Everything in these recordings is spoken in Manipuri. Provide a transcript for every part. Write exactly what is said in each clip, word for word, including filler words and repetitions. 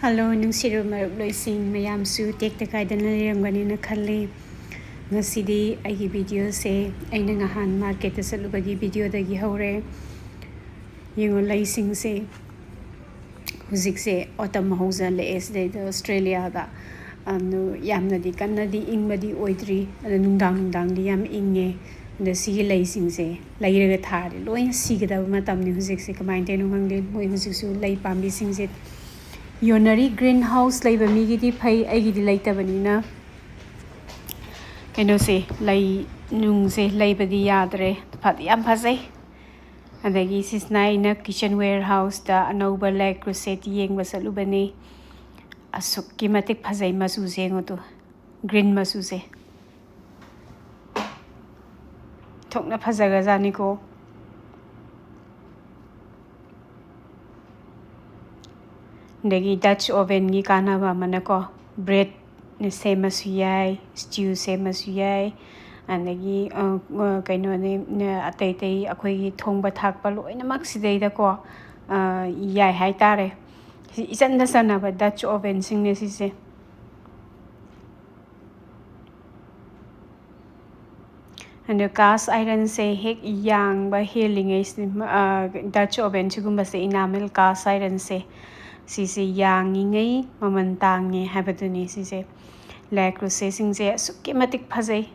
ꯍꯜꯂꯣ, ꯅꯨꯡꯁꯤꯔꯕ ꯃꯔꯨꯞꯂꯣꯏꯁꯤꯡ ꯃꯌꯥꯝꯁꯨ ꯇꯦꯛꯇ ꯀꯥꯏꯗꯅ ꯂꯩꯔꯝꯒꯅꯤꯅ ꯈꯜꯂꯤ꯫ ꯉꯁꯤꯗꯤ ꯑꯩꯒꯤ ꯚꯤꯗꯤꯑꯣꯁꯦ ꯑꯩꯅ ꯉꯍꯥꯟ ꯃꯥꯔꯀꯦꯠꯇ ꯆꯠꯂꯨꯕꯒꯤ ꯚꯤꯗꯤꯑꯣꯗꯒꯤ ꯍꯧꯔꯦ꯫ ꯌꯦꯡꯉꯣ, ꯂꯩꯁꯤꯡꯁꯦ ꯍꯧꯖꯤꯛꯁꯦ autumn ꯍꯧꯖꯤꯜꯂꯛꯑꯦ ꯁꯤꯗꯩꯗ ꯑꯣꯁꯇ꯭ꯔꯦꯂꯤꯌꯥꯗ꯫ ꯑꯗꯨ ꯌꯥꯝꯅꯗꯤ ꯀꯟꯅꯗꯤ ꯏꯪꯕꯗꯤ ꯑꯣꯏꯗ꯭ꯔꯤ, ꯑꯗꯣ ꯅꯨꯡꯗꯥꯡ ꯅꯨꯡꯗꯥꯡꯗꯤ ꯌꯥꯝ ꯏꯪꯉꯦ꯫ ꯑꯗꯣ ꯁꯤꯒꯤ ꯂꯩꯁꯤꯡꯁꯦ ꯂꯩꯔꯒ ꯊꯥꯔꯗꯤ ꯂꯣꯏꯅ ꯁꯤꯒꯗꯕ ꯃꯇꯝꯅꯤ ꯍꯧꯖꯤꯛꯁꯦ꯫ ꯀꯃꯥꯏꯅ ꯇꯧꯔꯤꯅꯣ ꯈꯪꯗꯦ, ꯃꯣꯏ ꯍꯧꯖꯤꯛꯁꯨ ꯂꯩ ꯄꯥꯝꯕꯤꯁꯤꯡꯁꯦ ꯌꯣꯟꯅꯔꯤ꯫ ꯒ꯭ꯔꯤꯟ ꯍꯥꯎꯁ ꯂꯩꯕ ꯃꯤꯒꯤꯗꯤ ꯐꯩ, ꯑꯩꯒꯤꯗꯤ ꯂꯩꯇꯕꯅꯤꯅ ꯀꯩꯅꯣꯁꯦ, ꯂꯩ ꯅꯨꯡꯁꯦ ꯂꯩꯕꯗꯤ ꯌꯥꯗ꯭ꯔꯦ꯫ ꯐꯗꯤ ꯌꯥꯝ ꯐꯖꯩ꯫ ꯑꯗꯒꯤ ꯁꯤꯁꯤꯅ ꯑꯩꯅ ꯀꯤꯆꯟꯋꯦꯌꯔ ꯍꯥꯎꯁꯇ ꯑꯅꯧꯕ ꯂꯦ ꯀ꯭ꯔꯨꯁꯦꯠ ꯌꯦꯡꯕ ꯆꯠꯂꯨꯕꯅꯤ꯫ ꯑꯁꯨꯛꯀꯤ ꯃꯇꯤꯛ ꯐꯖꯩ ꯃꯆꯨꯁꯦ, ꯌꯦꯡꯉꯨ ꯇꯨ, ꯒ꯭ꯔꯤꯟ ꯃꯆꯨꯁꯦ꯫ ꯊꯣꯛꯅ ꯐꯖꯈ꯭ꯔꯖꯥꯠꯅꯤꯀꯣ꯫ ꯑꯗꯒꯤ ꯗꯆ ꯑꯣꯚꯦꯟꯒꯤ ꯀꯥꯟꯅꯕ ꯑꯃꯅꯀꯣ, ꯕ꯭ꯔꯦꯗ ꯁꯦꯝꯃꯁꯨ ꯌꯥꯏ, ꯁ꯭ꯇ꯭ꯌꯨ ꯁꯦꯝꯃꯁꯨ ꯌꯥꯏ, ꯑꯗꯒꯤ, ꯑ, ꯑ, ꯀꯩꯅꯣꯅꯦ, ꯑ, ꯑꯇꯩ ꯑꯇꯩ ꯑꯩꯈꯣꯏꯒꯤ ꯊꯣꯡꯕ ꯊꯥꯛꯄ ꯂꯣꯏꯅꯃꯛ ꯁꯤꯗꯩꯗꯀꯣ, ꯑ, ꯌꯥꯏ ꯍꯥꯏꯇꯥꯔꯦ꯫ ꯁꯤ ꯏꯆꯟꯗ ꯆꯟꯅꯕ ꯗꯆ ꯑꯣꯚꯦꯟꯁꯤꯡꯅꯦ ꯁꯤꯁꯦ꯫ ꯑꯗꯣ ꯀꯥꯁ ꯑꯥꯏꯔꯟꯁꯦ ꯍꯦꯛ ꯌꯥꯡꯕ ꯍꯦꯜꯂꯤꯉꯩ, ꯗꯆ ꯑꯣꯚꯦꯟ ꯁꯤꯒꯨꯝꯕꯁꯦ, ꯏꯅꯥꯃꯦꯜ ꯀꯥꯁ ꯑꯥꯏꯔꯟꯁꯦ, ꯁꯤꯁꯦ ꯌꯥꯡꯉꯤꯉꯩ ꯃꯃꯜ ꯇꯥꯡꯉꯦ ꯍꯥꯏꯕꯗꯨꯅꯤ꯫ ꯁꯤꯁꯦ ꯂꯦ ꯀ꯭ꯔꯨꯁꯦꯁꯤꯡꯁꯦ ꯑꯁꯨꯛꯀꯤ ꯃꯇꯤꯛ ꯐꯖꯩ꯫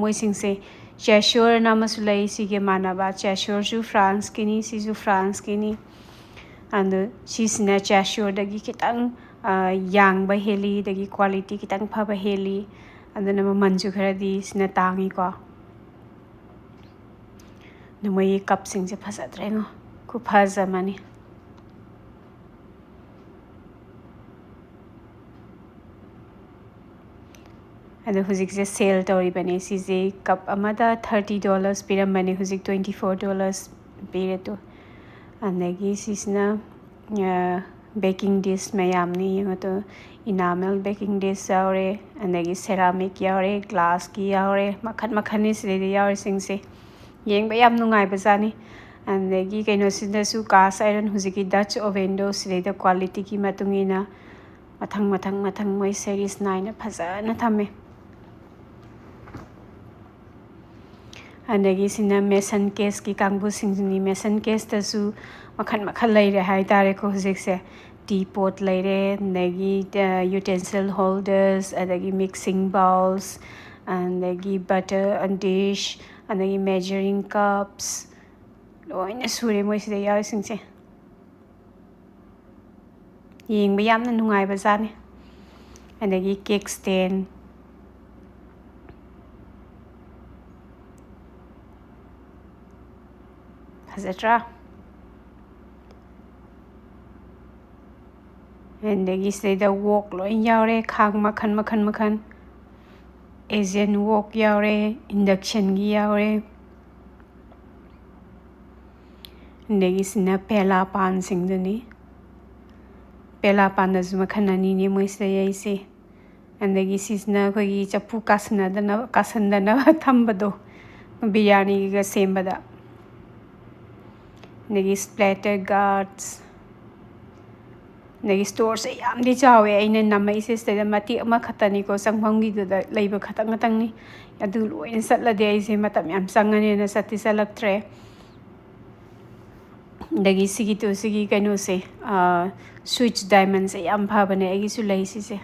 ꯃꯣꯏꯁꯤꯡꯁꯦ ꯆꯦꯁꯣꯔꯅ ꯑꯃꯁꯨ ꯂꯩ, ꯁꯤꯒ ꯃꯥꯟꯅꯕ, ꯆꯦꯁꯣꯔꯁꯨ ꯐ꯭ꯔꯥꯟꯁꯀꯤꯅꯤ, ꯁꯤꯁꯨ ꯐ꯭ꯔꯥꯟꯁꯀꯤꯅꯤ꯫ ꯑꯗꯣ ꯁꯤꯁꯤꯅ ꯆꯦꯁꯣꯔꯗꯒꯤ ꯈꯤꯇꯪ, ꯑ, ꯌꯥꯡꯕ ꯍꯦꯜꯂꯤ, ꯑꯗꯒꯤ ꯀ꯭ꯋꯥꯂꯤꯇꯤ ꯈꯤꯇꯪ ꯐꯕ ꯍꯦꯜꯂꯤ, ꯑꯗꯨꯅ ꯃꯃꯜꯁꯨ ꯈꯔꯗꯤ ꯁꯤꯅ ꯇꯥꯡꯉꯤꯀꯣ꯫ ꯑꯗꯣ ꯃꯣꯏꯒꯤ ꯀꯞꯁꯤꯡꯁꯦ ꯐꯖꯗ꯭ꯔꯦꯉꯣ, ꯈꯨꯐꯖ ꯑꯃꯅꯤ꯫ ꯑꯗꯣ ꯍꯧꯖꯤꯛꯁꯦ ꯁꯦꯜ ꯇꯧꯔꯤꯕꯅꯦ꯫ ꯁꯤꯁꯦ ꯀꯞ ꯑꯃꯗ ꯊꯥꯔꯇꯤ ꯗꯣꯂꯔꯁ ꯄꯤꯔꯝꯕꯅꯦ, ꯍꯧꯖꯤꯛ ꯇ꯭ꯋꯦꯟꯇꯤ ꯐꯣꯔ ꯗꯣꯂꯔꯁ ꯄꯤꯔꯦ ꯇꯨ꯫ ꯑꯗꯒꯤ ꯁꯤꯁꯤꯅ, ꯑ, ꯕꯦꯀꯤꯡ ꯗꯤꯁ ꯃꯌꯥꯝꯅꯤ꯫ ꯌꯦꯡꯉꯣ ꯇꯨ, ꯏꯅꯥꯃꯦꯜ ꯕꯦꯀꯤꯡ ꯗꯤꯁ ꯌꯥꯎꯔꯦ, ꯑꯗꯒꯤ ꯁꯦꯔꯥꯃꯤꯛ ꯌꯥꯎꯔꯦ, ꯒ꯭ꯂꯥꯁꯀꯤ ꯌꯥꯎꯔꯦ, ꯃꯈꯟ ꯃꯈꯟꯅꯤ ꯁꯤꯗꯩꯗ ꯌꯥꯎꯔꯤꯁꯤꯡꯁꯦ꯫ ꯌꯦꯡꯕ ꯌꯥꯝ ꯅꯨꯡꯉꯥꯏꯕꯖꯥꯠꯅꯤ꯫ ꯑꯗꯒꯤ ꯀꯩꯅꯣꯁꯤꯗꯁꯨ cast iron, ꯍꯧꯖꯤꯛꯀꯤ Dutch oven ꯗꯣ, ꯁꯤꯗꯩꯗ quality ꯒꯤ ꯃꯇꯨꯡ ꯏꯟꯅ ꯃꯊꯪ ꯃꯊꯪ ꯃꯊꯪ ꯃꯣꯏ series ꯅꯥꯏꯅ ꯐꯖꯅ ꯊꯝꯃꯦ꯫ ꯑꯗꯒꯤ ꯁꯤꯅ mason case ꯀꯤ ꯀꯥꯡꯕꯨꯁꯤꯡꯁꯤꯅꯤ꯫ Mason case ꯇꯁꯨ ꯃꯈꯜ ꯃꯈꯜ ꯂꯩꯔꯦ ꯍꯥꯏꯇꯥꯔꯦꯀꯣ꯫ ꯍꯧꯖꯤꯛꯁꯦ tea pot ꯂꯩꯔꯦ, ꯑꯗꯒꯤ utensil holders, ꯑꯗꯒꯤ mixing bowls, ꯑꯗꯒꯤ butter dish, ꯑꯗꯒꯤ measuring cups, ꯂꯣꯏꯅ ꯁꯨꯔꯦ ꯃꯣꯏꯁꯤꯗ ꯌꯥꯎꯔꯤꯁꯤꯡꯁꯦ꯫ ꯌꯦꯡꯕ ꯌꯥꯝꯅ ꯅꯨꯡꯉꯥꯏꯕ ꯖꯥꯠꯅꯤ꯫ ꯑꯗꯒꯤ cake stand, ꯐꯖꯗ꯭ꯔꯥ? ꯑꯗꯒꯤ ꯁꯤꯗꯩꯗ wok ꯂꯣꯏ ꯌꯥꯎꯔꯦ, ꯈꯥꯡ ꯃꯈꯜ ꯃꯈꯜ ꯃꯈꯜ꯫ Asian wok ꯌꯥꯎꯔꯦ, induction ꯒꯤ ꯌꯥꯎꯔꯦ꯫ ꯑꯗꯒꯤ ꯁꯤꯅ ꯄꯦꯂꯥ ꯄꯥꯟꯁꯤꯡꯗꯨꯅꯤ꯫ ꯄꯦꯂꯥ ꯄꯥꯟꯗꯁꯨ ꯃꯈꯜ ꯑꯅꯤꯅꯦ ꯃꯣꯏꯁꯤꯗ ꯌꯩꯁꯦ꯫ ꯑꯗꯒꯤ ꯁꯤꯁꯤꯅ ꯑꯩꯈꯣꯏꯒꯤ ꯆꯐꯨ ꯀꯥꯁꯟꯅꯗꯅꯕ, ꯀꯥꯁꯟꯗꯅꯕ ꯊꯝꯕꯗꯣ, ꯕꯤꯔꯌꯥꯅꯤꯒ ꯁꯦꯝꯕꯗ꯫ ꯑꯗꯒꯤ splatter guards, ꯑꯗꯒꯤ store ꯁꯦ ꯌꯥꯝꯗꯤ ꯆꯥꯎꯋꯦ꯫ ꯑꯩꯅ ꯅꯝꯃꯛꯏꯁꯦ ꯁꯤꯗꯩꯗ ꯃꯇꯦꯛ ꯑꯃꯈꯛꯇꯅꯤꯀꯣ, ꯆꯪꯐꯝꯒꯤꯗꯨꯗ ꯂꯩꯕ ꯈꯇꯪ ꯈꯇꯪꯅꯤ꯫ ꯑꯗꯨ ꯂꯣꯏꯅ ꯆꯠꯂꯗꯤ ꯑꯩꯁꯦ ꯃꯇꯝ ꯌꯥꯝ ꯆꯪꯉꯅꯦꯅ ꯆꯠꯇꯤ ꯆꯠꯂꯛꯇ꯭ꯔꯦ꯫ ꯑꯗꯒꯤ ꯁꯤꯒꯤ ꯇꯨ-, ꯁꯤꯒꯤ ꯀꯩꯅꯣꯁꯦ, ꯑꯥ, switch diamond ꯁꯦ ꯌꯥꯝ ꯐꯕꯅꯦ, ꯑꯩꯒꯤꯁꯨ ꯂꯩ ꯁꯤꯁꯦ꯫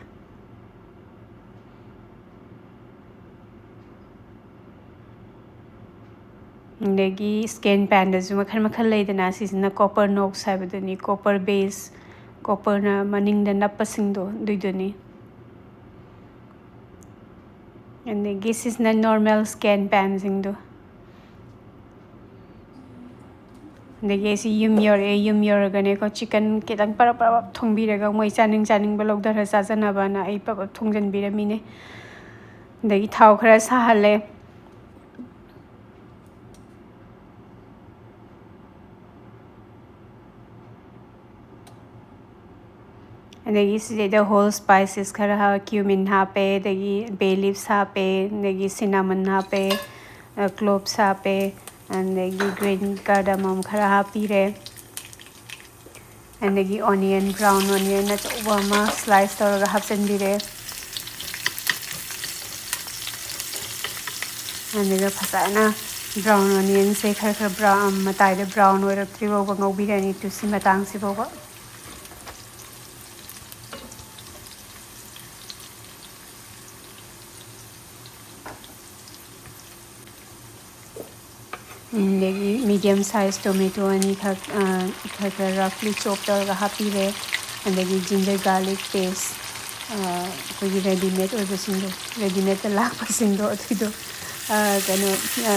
ꯑꯗꯒꯤ scan pan ꯗꯁꯨ ꯃꯈꯜ ꯃꯈꯜ ꯂꯩꯗꯅ, ꯁꯤꯁꯤꯅ copper knobs ꯍꯥꯏꯕꯗꯨꯅꯤ, copper base, copper ꯅ ꯃꯅꯤꯡꯗ ꯅꯞꯄꯁꯤꯡꯗꯣ, ꯑꯗꯨꯏꯗꯨꯅꯤ꯫ ꯑꯗꯒꯤ ꯁꯤꯁꯤꯅ normal scan pan ꯁꯤꯡꯗꯣ꯫ ꯑꯗꯒꯤ ꯑꯩꯁꯤ ꯌꯨꯝ ꯌꯧꯔꯛꯑꯦ꯫ ꯌꯨꯝ ꯌꯧꯔꯒꯅꯦꯀꯣ, chicken ꯈꯤꯇꯪ ꯄꯔꯞ ꯄꯔꯞ ꯊꯣꯡꯕꯤꯔꯒ, ꯃꯣꯏ ꯆꯥꯅꯤꯡ ꯆꯥꯅꯤꯡꯕ ꯂꯧꯊꯔ ꯆꯥꯖꯅꯕꯅ ꯑꯩ ꯄꯔꯞ ꯄꯔꯞ ꯊꯣꯡꯖꯟꯕꯤꯔꯝꯃꯤꯅꯦ꯫ ꯑꯗꯒꯤ ꯊꯥꯎ ꯈꯔ ꯁꯥꯍꯜꯂꯦ꯫ ꯑꯗꯒꯤ ꯁꯤꯗꯩꯗ whole spices ꯈꯔ ꯍꯥꯞ-, cumin ꯍꯥꯞꯄꯦ, ꯑꯗꯒꯤ bay leaves ꯍꯥꯞꯄꯦ, ꯑꯗꯒꯤ cinnamon ꯍꯥꯞꯄꯦ, ꯑ, cloves ꯍꯥꯞꯄꯦ, ꯑꯗꯒꯤ green cardamom ꯈꯔ ꯍꯥꯞꯄꯤꯔꯦ꯫ ꯑꯗꯒꯤ onion, brown onion ꯑꯆꯧꯕ ꯑꯃ slice ꯇꯧꯔꯒ ꯍꯥꯞꯆꯤꯟꯕꯤꯔꯦ꯫ ꯑꯗꯨꯒ ꯐꯖꯅ brown onionꯁꯦ ꯈꯔ ꯈꯔ brown, ꯃꯇꯥꯏꯗ brown ꯑꯣꯏꯔꯛꯇ꯭ꯔꯤ ꯐꯥꯎꯕ ꯉꯧꯕꯤꯔꯅꯤ, ꯇꯨ ꯁꯤ ꯃꯇꯥꯡꯁꯤ ꯐꯥꯎꯕ꯫ ꯑꯗꯒꯤ medium size tomato ꯑꯅꯤꯈꯛ, ꯑ, ꯈꯔ ꯈꯔ roughly chop ꯇꯧꯔꯒ ꯍꯥꯞꯄꯤꯔꯦ꯫ ꯑꯗꯒꯤ ginger garlic paste, ꯑ, ꯑꯩꯈꯣꯏꯒꯤ readymade ꯑꯣꯏꯕꯁꯤꯡꯗꯣ, readymadeꯇ ꯂꯥꯛꯄꯁꯤꯡꯗꯣ, ꯑꯗꯨꯏꯗꯣ, ꯑ, ꯀꯩꯅꯣ, ꯑ,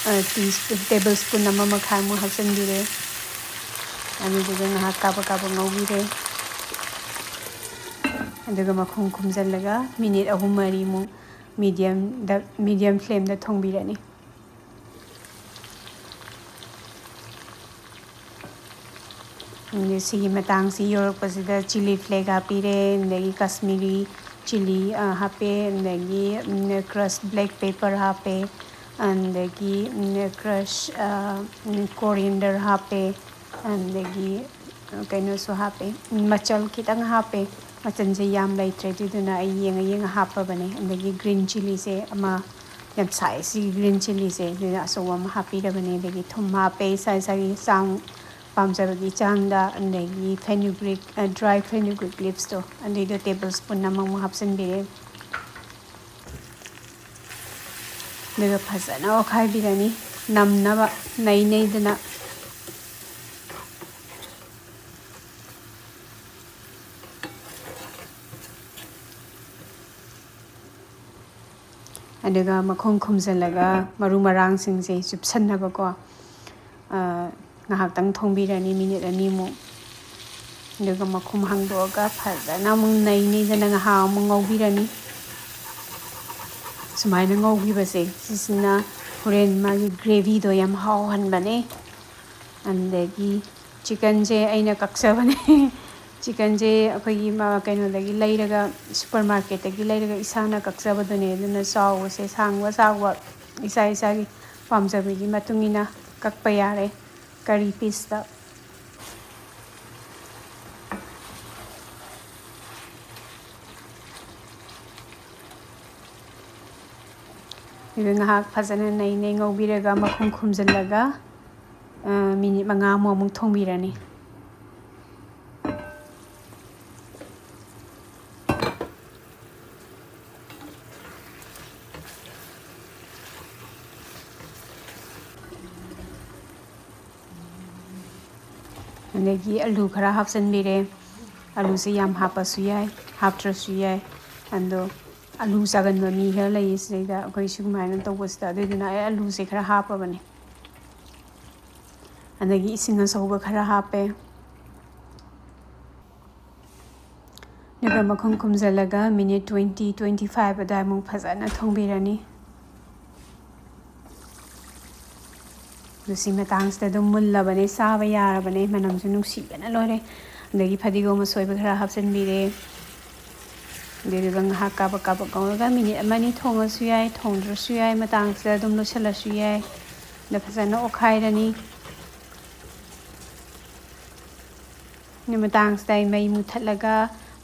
ꯑ, tea spoon, table spoon ꯑꯃ ꯃꯈꯥꯏꯃꯨꯛ ꯍꯥꯞꯆꯤꯟꯕꯤꯔꯦ꯫ ꯑꯗꯨꯗꯨꯒ ꯉꯥꯏꯍꯥꯛ ꯀꯥꯕꯛ ꯀꯥꯕꯛ ꯉꯧꯕꯤꯔꯦ꯫ ꯑꯗꯨꯒ ꯃꯈꯨꯝ ꯈꯨꯝꯖꯤꯜꯂꯒ minute ꯑꯍꯨꯝ ꯃꯔꯤꯃꯨꯛ mediumꯗ, medium flameꯗ ꯊꯣꯡꯕꯤꯔꯅꯤ꯫ ꯑꯗꯩ ꯁꯤꯒꯤ ꯃꯇꯥꯡꯁꯤ ꯌꯧꯔꯛꯄꯁꯤꯗ chilli flake ꯍꯥꯞꯄꯤꯔꯦ, ꯑꯗꯒꯤ Kashmiri chilli, ꯑ, ꯍꯥꯞꯄꯦ, ꯑꯗꯒꯤ, ꯎꯝ, crush black pepper ꯍꯥꯞꯄꯦ, ꯑꯗꯒꯤ, ꯎꯝ, crush, ꯑ, ꯎꯝ, coriander ꯍꯥꯞꯄꯦ, ꯑꯗꯒꯤ ꯀꯩꯅꯣꯁꯨ ꯍꯥꯞꯄꯦ, ꯃꯆꯜ ꯈꯤꯇꯪ ꯍꯥꯞꯄꯦ꯫ ꯃꯆꯜꯁꯦ ꯌꯥꯝ ꯂꯩꯇ꯭ꯔꯦ, ꯑꯗꯨꯗꯨꯅ ꯑꯩ ꯌꯦꯡꯉ ꯌꯦꯡꯉ ꯍꯥꯞꯄꯕꯅꯦ꯫ ꯑꯗꯒꯤ green chilliꯁꯦ ꯑꯃ ꯌꯥꯝ ꯁꯥꯏ, ꯁꯤꯒꯤ green chilliꯁꯦ, ꯑꯗꯨꯅ ꯑꯆꯧꯕ ꯑꯃ ꯍꯥꯞꯄꯤꯔꯕꯅꯦ꯫ ꯑꯗꯒꯤ ꯊꯨꯝ ꯍꯥꯞꯄꯦ, ꯏꯁꯥ ꯏꯁꯥꯒꯤ ꯆꯥꯡ, ꯄꯥꯝꯖꯕꯒꯤ ꯆꯥꯡꯗ꯫ ꯑꯗꯒꯤ fenugreek, ꯑ, dry fenugreek leavesꯇꯣ, ꯑꯗꯨꯏꯗꯣ table spoon ꯑꯃꯃꯨꯛ ꯍꯥꯞꯆꯤꯟꯕꯤꯔꯦ꯫ ꯑꯗꯨꯒ ꯐꯖꯅ ꯑꯣꯠꯈꯥꯏꯕꯤꯔꯅꯤ, ꯅꯝꯅꯕ ꯅꯩ ꯅꯩꯗꯅ꯫ ꯑꯗꯨꯒ ꯃꯈꯨꯝ ꯈꯨꯝꯖꯤꯜꯂꯒ ꯃꯔꯨ ꯃꯔꯥꯡꯁꯤꯡꯁꯦ ꯆꯨꯞꯁꯟꯅꯕꯀꯣ, ꯑ, ꯉꯥꯏꯍꯥꯛꯇꯪ ꯊꯣꯡꯕꯤꯔꯅꯤ, minute ꯑꯅꯤꯃꯨꯛ꯫ ꯑꯗꯨꯒ ꯃꯈꯨꯝ ꯍꯥꯡꯗꯣꯛꯑꯒ ꯐꯖꯅ ꯑꯃꯨꯛ ꯅꯩ ꯅꯩꯗꯅ ꯉꯥꯏꯍꯥꯛ ꯑꯃꯨꯛ ꯉꯧꯕꯤꯔꯅꯤ꯫ ꯁꯨꯃꯥꯏꯅ ꯉꯧꯈꯤꯕꯁꯦ, ꯁꯤꯁꯤꯅ ꯍꯣꯔꯦꯟ ꯃꯥꯒꯤ gravyꯗꯣ ꯌꯥꯝ ꯍꯥꯎꯍꯟꯕꯅꯦ꯫ ꯑꯗꯒꯤ chickenꯁꯦ ꯑꯩꯅ ꯀꯛꯆꯕꯅꯦ꯫ Chickenꯁꯦ ꯑꯩꯈꯣꯏꯒꯤ ꯃ-, ꯀꯩꯅꯣꯗꯒꯤ ꯂꯩꯔꯒ, supermarketꯇꯒꯤ ꯂꯩꯔꯒ ꯏꯁꯥꯅ ꯀꯛꯆꯕꯗꯨꯅꯦ꯫ ꯑꯗꯨꯅ ꯆꯥꯎꯕꯁꯦ, ꯁꯥꯡꯕ ꯆꯥꯎꯕ ꯏꯁꯥ ꯏꯁꯥꯒꯤ ꯄꯥꯝꯖꯕꯒꯤ ꯃꯇꯨꯡ ꯏꯟꯅ ꯀꯛꯄ ꯌꯥꯔꯦ ꯀꯔꯤ ꯄꯤꯁꯇ꯫ ꯑꯗꯨꯒ ꯉꯥꯏꯍꯥꯛ ꯐꯖꯅ ꯅꯩ ꯅꯩ ꯉꯧꯕꯤꯔꯒ ꯃꯈꯨꯝ ꯈꯨꯝꯖꯤꯜꯂꯒ, ꯑ, ꯃꯤꯅꯤꯠ ꯃꯉꯥꯃꯨꯛ ꯑꯃꯨꯛ ꯊꯣꯡꯕꯤꯔꯅꯤ꯫ ꯑꯗꯒꯤ ꯑꯂꯨ ꯈꯔ ꯍꯥꯞꯆꯤꯟꯕꯤꯔꯦ꯫ ꯑꯂꯨꯁꯦ ꯌꯥꯝ ꯍꯥꯞꯄꯁꯨ ꯌꯥꯏ, ꯍꯥꯞꯇ꯭ꯔꯁꯨ ꯌꯥꯏ꯫ ꯑꯗꯣ ꯑꯂꯨ ꯆꯥꯒꯟꯕ ꯃꯤ ꯈꯔ ꯂꯩꯌꯦ ꯁꯤꯗꯩꯗ, ꯑꯩꯈꯣꯏ ꯁꯨꯃꯥꯏꯅ ꯇꯧꯕꯁꯤꯗ꯫ ꯑꯗꯨꯏꯗꯨꯅ ꯑꯩ ꯑꯂꯨꯁꯦ ꯈꯔ ꯍꯥꯞꯄꯕꯅꯦ꯫ ꯑꯗꯒꯤ ꯏꯁꯤꯡ ꯑꯁꯧꯕ ꯈꯔ ꯍꯥꯞꯄꯦ꯫ ꯑꯗꯨꯒ ꯃꯈꯨꯝ ꯈꯨꯝꯖꯤꯜꯂꯒ ꯃꯤꯅꯤꯠ twenty, twenty five ꯑꯗꯨꯋꯥꯏꯃꯨꯛ ꯐꯖꯅ ꯊꯣꯡꯕꯤꯔꯅꯤ꯫ ꯑꯗꯨ ꯁꯤ ꯃꯇꯥꯡꯁꯤꯗ ꯑꯗꯨꯝ ꯃꯨꯜꯂꯕꯅꯦ, ꯆꯥꯕ ꯌꯥꯔꯕꯅꯦ, ꯃꯅꯝꯁꯨ ꯅꯨꯡꯁꯤꯕꯅ ꯂꯣꯏꯔꯦ꯫ ꯑꯗꯒꯤ ꯐꯗꯤꯒꯣꯝ ꯑꯁꯣꯏꯕ ꯈꯔ ꯍꯥꯞꯆꯤꯟꯕꯤꯔꯦ꯫ ꯑꯗꯨꯗꯨꯒ ꯉꯥꯏꯍꯥꯛ ꯀꯥꯕꯛ ꯀꯥꯕꯛ ꯉꯧꯔꯒ ꯃꯤꯅꯤꯠ ꯑꯃꯅꯤ ꯊꯣꯡꯉꯁꯨ ꯌꯥꯏ, ꯊꯣꯡꯗ꯭ꯔꯁꯨ ꯌꯥꯏ, ꯃꯇꯥꯡꯁꯤꯗ ꯑꯗꯨꯝ ꯂꯣꯏꯁꯤꯜꯂꯁꯨ ꯌꯥꯏ꯫ ꯑꯗ ꯐꯖꯅ ꯑꯣꯠꯈꯥꯏꯔꯅꯤ꯫ ꯑꯗꯨ ꯃꯇꯥꯡꯁꯤꯗ ꯑꯩ ꯃꯩ ꯃꯨꯊꯠꯂꯒ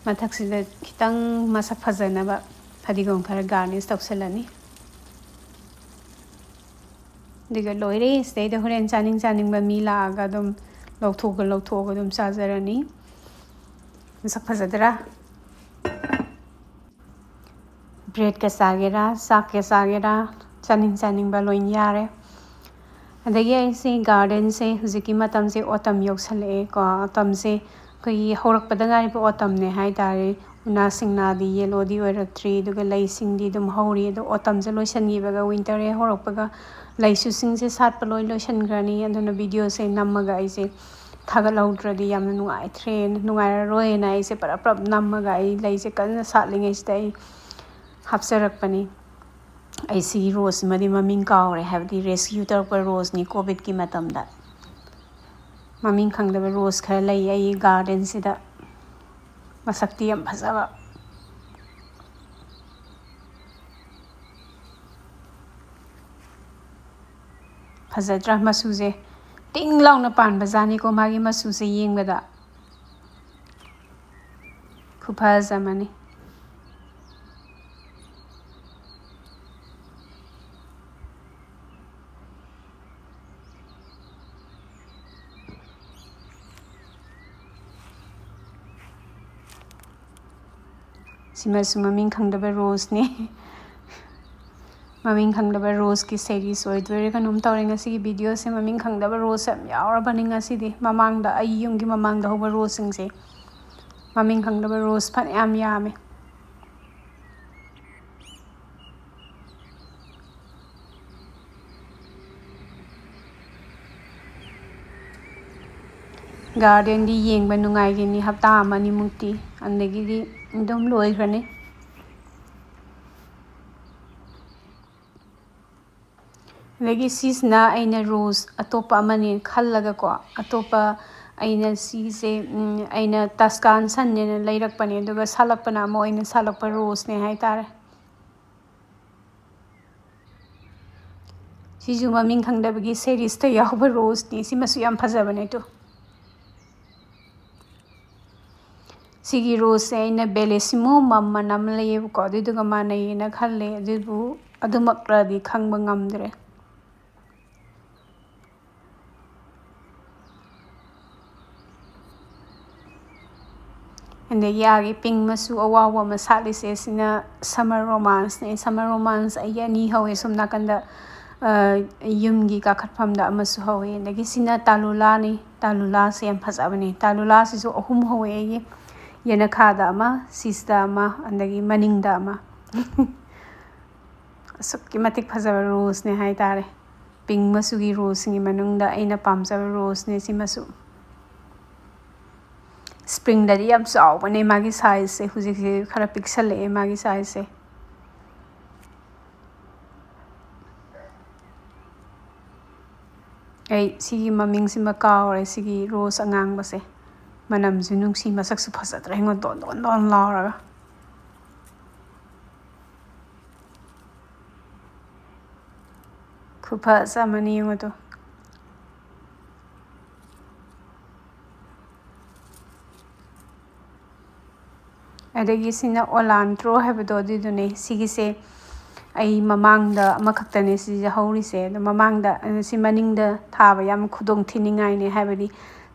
ꯃꯊꯛꯁꯤꯗ ꯈꯤꯇꯪ ꯃꯁꯛ ꯐꯖꯅꯕ ꯐꯗꯤꯒꯣꯝ ꯈꯔ garnish ꯇꯧꯁꯜꯂꯅꯤ꯫ ꯑꯗꯨꯒ ꯂꯣꯏꯔꯦ꯫ ꯁꯤꯗꯩꯗ ꯍꯣꯔꯦꯟ ꯆꯥꯅꯤꯡ ꯆꯥꯅꯤꯡꯕ ꯃꯤ ꯂꯥꯛꯑꯒ ꯑꯗꯨꯝ ꯂꯧꯊꯣꯛꯑꯒ, ꯂꯧꯊꯣꯛꯑꯒ ꯑꯗꯨꯝ ꯆꯥꯖꯔꯅꯤ꯫ ꯃꯁꯛ ꯐꯖꯗ꯭ꯔꯥ? Bread ꯀ ꯆꯥꯒꯦꯔꯥ, ꯆꯥꯛꯀ ꯆꯥꯒꯦꯔꯥ, ꯆꯥꯅꯤꯡ ꯆꯥꯅꯤꯡꯕ ꯂꯣꯏ ꯌꯥꯔꯦ꯫ ꯑꯗꯒꯤ ꯑꯩꯁꯦ garden ꯁꯦ ꯍꯧꯖꯤꯛꯀꯤ ꯃꯇꯝꯁꯦ autumn ꯌꯧꯁꯜꯂꯛꯑꯦ ꯀꯣ꯫ Autumn ꯁꯦ ꯑꯩꯈꯣꯏꯒꯤ ꯍꯧꯔꯛꯄꯗ ꯉꯥꯏꯔꯤꯕ autumn ꯅꯦ ꯍꯥꯏ ꯇꯥꯔꯦ꯫ ꯎꯅꯥ ꯁꯤꯡꯅꯥꯗꯤ ꯌꯦꯜꯂꯣꯗꯤ ꯑꯣꯏꯔꯛꯇ꯭ꯔꯤ, ꯑꯗꯨꯒ ꯂꯩꯁꯤꯡꯗꯤ ꯑꯗꯨꯝ ꯍꯧꯔꯤ꯫ ꯑꯗꯣ autumn ꯁꯦ ꯂꯣꯏꯁꯤꯟꯈꯤꯕꯒ winter ꯍꯦꯛ ꯍꯧꯔꯛꯄꯒ ꯂꯩꯁꯨꯁꯤꯡꯁꯦ ꯁꯥꯠꯄ ꯂꯣꯏ ꯂꯣꯏꯁꯤꯟꯈ꯭ꯔꯅꯤ꯫ ꯑꯗꯨꯅ video ꯁꯦ ꯅꯝꯃꯒ ꯑꯩꯁꯦ ꯊꯥꯒꯠꯍꯧꯗ꯭ꯔꯗꯤ ꯌꯥꯝꯅ ꯅꯨꯡꯉꯥꯏꯇ꯭ꯔꯦ, ꯅꯨꯡꯉꯥꯏꯔꯔꯣꯏꯅ ꯑꯩꯁꯦ ꯄꯔꯞ ꯄꯔꯞ ꯅꯝꯃꯒ ꯑꯩ ꯂꯩꯁꯦ ꯀꯟꯅ ꯁꯥꯠꯂꯤꯉꯩꯁꯤꯗ ꯑꯩ ꯍꯥꯞꯆꯔꯛꯄꯅꯤ꯫ ꯑꯩ ꯁꯤꯒꯤ rose ꯁꯤꯃꯗꯤ ꯃꯃꯤꯡ ꯀꯥꯎꯔꯦ, ꯍꯥꯏꯕꯗꯤ rescue ꯇꯧꯔꯛꯄ rose ꯅꯤ COVID ꯀꯤ ꯃꯇꯝꯗ꯫ ꯃꯃꯤꯡ ꯈꯪꯗꯕ rose ꯈꯔ ꯂꯩ ꯑꯩꯒꯤ garden ꯁꯤꯗ꯫ ꯃꯁꯛꯇꯤ ꯌꯥꯝ ꯐꯖꯕ꯫ ꯐꯖꯗ꯭ꯔꯥ ꯃꯆꯨꯁꯦ? ꯇꯤꯡ ꯂꯥꯎꯅ ꯄꯥꯟꯕ ꯖꯥꯠꯅꯤꯀꯣ ꯃꯥꯒꯤ ꯃꯆꯨꯁꯦ ꯌꯦꯡꯕꯗ꯫ ꯈꯨꯐꯖ ꯑꯃꯅꯤ꯫ ꯁꯤꯃꯁꯨ ꯃꯃꯤꯡ ꯈꯪꯗꯕ ꯔꯣꯁꯅꯦ꯫ ꯃꯃꯤꯡ ꯈꯪꯗꯕ ꯔꯣꯁꯀꯤ ꯁꯦꯔꯤꯁ ꯑꯣꯏꯗꯣꯏꯔꯥ ꯀꯩꯅꯣꯝ ꯇꯧꯔꯦ ꯉꯁꯤꯒꯤ ꯚꯤꯗꯤꯑꯣꯁꯦ꯫ ꯃꯃꯤꯡ ꯈꯪꯗꯕ ꯔꯣꯁ ꯌꯥꯝ ꯌꯥꯎꯔꯕꯅꯤ ꯉꯁꯤꯗꯤ꯫ ꯃꯃꯥꯡꯗ ꯑꯩ ꯌꯨꯝꯒꯤ ꯃꯃꯥꯡꯗ ꯍꯧꯕ ꯔꯣꯁꯁꯤꯡꯁꯦ ꯃꯃꯤꯡ ꯈꯪꯗꯕ ꯔꯣꯁ ꯐꯅꯌꯥꯝ ꯌꯥꯝꯃꯦ꯫ ꯒꯥꯔꯗꯦꯟꯗꯤ ꯌꯦꯡꯕ ꯅꯨꯡꯉꯥꯏꯒꯅꯤ ꯍꯞꯇꯥ ꯑꯃ ꯑꯅꯤꯃꯨꯛꯇꯤ, ꯑꯗꯒꯤꯗꯤ ꯑꯗꯨꯝ ꯂꯣꯏꯈ꯭ꯔꯅꯤ꯫ ꯑꯗꯒꯤ ꯁꯤꯁꯤꯅ ꯑꯩꯅ ꯔꯣꯁ ꯑꯇꯣꯞꯄ ꯑꯃꯅꯦ ꯈꯜꯂꯒꯀꯣ, ꯑꯇꯣꯞꯄ ꯑꯩꯅ ꯁꯤꯁꯦ, ꯎꯝ, ꯑꯩꯅ ꯇꯁꯀꯥꯟ ꯁꯟꯅꯦꯅ ꯂꯩꯔꯛꯄꯅꯦ, ꯑꯗꯨꯒ ꯁꯥꯠꯂꯛꯄꯅ ꯑꯃ ꯑꯣꯏꯅ ꯁꯥꯠꯂꯛꯄ ꯔꯣꯁꯅꯦ ꯍꯥꯏꯇꯥꯔꯦ꯫ ꯁꯤꯁꯨ ꯃꯃꯤꯡ ꯈꯪꯗꯕꯒꯤ ꯁꯦꯔꯤꯁꯇ ꯌꯥꯎꯕ ꯔꯣꯁꯅꯤ꯫ ꯁꯤꯃꯁꯨ ꯌꯥꯝ ꯐꯖꯕꯅꯦ ꯇꯨ꯫ ꯁꯤꯒꯤ ꯔꯣꯁꯁꯦ ꯑꯩꯅ ꯕꯦꯂꯦꯁꯤꯃꯣ ꯃꯝꯃꯅ ꯑꯃ ꯂꯩꯌꯦꯕꯀꯣ, ꯑꯗꯨꯏꯗꯨꯒ ꯃꯥꯟꯅꯩꯌꯦꯅ ꯈꯜꯂꯦ, ꯑꯗꯨꯕꯨ ꯑꯗꯨꯃꯛꯂꯗꯤ ꯈꯪꯕ ꯉꯝꯗ꯭ꯔꯦ꯫ ꯑꯗꯒꯤ ꯑꯥꯒꯤ ꯄꯤꯡ ꯃꯆꯨ ꯑꯋꯥꯎꯕ ꯑꯃ ꯁꯥꯠꯂꯤꯁꯦ, ꯁꯤꯅ ꯁꯝꯃꯔ ꯔꯣꯃꯥꯟꯁꯅꯦ꯫ ꯁꯝꯃꯔ ꯔꯣꯃꯥꯟꯁ ꯑꯩꯒꯤ ꯑꯅꯤ ꯍꯧꯋꯦ ꯁꯣꯝ ꯅꯥꯀꯟꯗ, ꯑ, ꯌꯨꯝꯒꯤ ꯀꯥꯈꯠꯐꯝꯗ ꯑꯃꯁꯨ ꯍꯧꯋꯦ꯫ ꯑꯗꯒꯤ ꯁꯤꯅ ꯇꯥꯂꯨꯂꯥꯅꯤ꯫ ꯇꯥꯂꯨꯂꯥꯁꯦ ꯌꯥꯝ ꯐꯖꯕꯅꯦ꯫ ꯇꯥꯂꯨꯂꯥꯁꯤꯁꯨ ꯑꯍꯨꯝ ꯍꯧꯋꯦ ꯑꯩꯒꯤ꯫ ꯌꯦꯅꯈꯥꯗ ꯑꯃ, ꯁꯤꯁꯤꯗ ꯑꯃ, ꯑꯗꯒꯤ ꯃꯅꯤꯡꯗ ꯑꯃ꯫ ꯑꯁꯨꯛꯀꯤ ꯃꯇꯤꯛ ꯐꯖꯕ ꯔꯣꯁꯅꯦ ꯍꯥꯏꯇꯥꯔꯦ꯫ ꯄꯤꯡ ꯃꯆꯨꯒꯤ ꯔꯣꯁꯁꯤꯡꯒꯤ ꯃꯅꯨꯡꯗ ꯑꯩꯅ ꯄꯥꯝꯖꯕ ꯔꯣꯁꯅꯦ ꯁꯤꯃꯁꯨ꯫ ꯁ꯭ꯄ꯭ꯔꯤꯡꯗꯗꯤ ꯌꯥꯝ ꯆꯥꯎꯕꯅꯦ ꯃꯥꯒꯤ ꯁꯥꯏꯖꯁꯦ꯫ ꯍꯧꯖꯤꯛꯁꯦ ꯈꯔ ꯄꯤꯛꯁꯜꯂꯛꯑꯦ ꯃꯥꯒꯤ ꯁꯥꯏꯖꯁꯦ꯫ ꯑꯩ ꯁꯤꯒꯤ ꯃꯃꯤꯡꯁꯤꯃ ꯀꯥꯎꯔꯦ, ꯁꯤꯒꯤ ꯔꯣꯁ ꯑꯉꯥꯡꯕꯁꯦ꯫ ꯃꯅꯝꯁꯨ ꯅꯨꯡꯁꯤ, ꯃꯁꯛꯁꯨ ꯐꯖꯗ꯭ꯔꯥ ꯌꯦꯡꯉꯣ, ꯗꯣꯟ ꯗꯣꯟ ꯗꯣꯟ ꯂꯥꯎꯔꯒ꯫ ꯈꯨꯐꯖ ꯑꯃꯅꯤ ꯌꯦꯡꯉꯨ ꯇꯨ꯫ ꯑꯗꯒꯤ ꯁꯤꯅ ꯑꯣꯂꯥꯟꯇ꯭ꯔꯣ ꯍꯥꯏꯕꯗꯣ ꯑꯗꯨꯏꯗꯨꯅꯦ꯫ ꯁꯤꯒꯤꯁꯦ ꯑꯩ ꯃꯃꯥꯡꯗ ꯑꯃꯈꯛꯇꯅꯦ ꯁꯤꯁꯦ ꯍꯧꯔꯤꯁꯦ꯫ ꯑꯗꯣ ꯃꯃꯥꯡꯗ, ꯑ, ꯁꯤ ꯃꯅꯤꯡꯗ ꯊꯥꯕ ꯌꯥꯝ ꯈꯨꯗꯣꯡ ꯊꯤꯅꯤꯡꯉꯥꯏꯅꯦ꯫ ꯍꯥꯏꯕꯗꯤ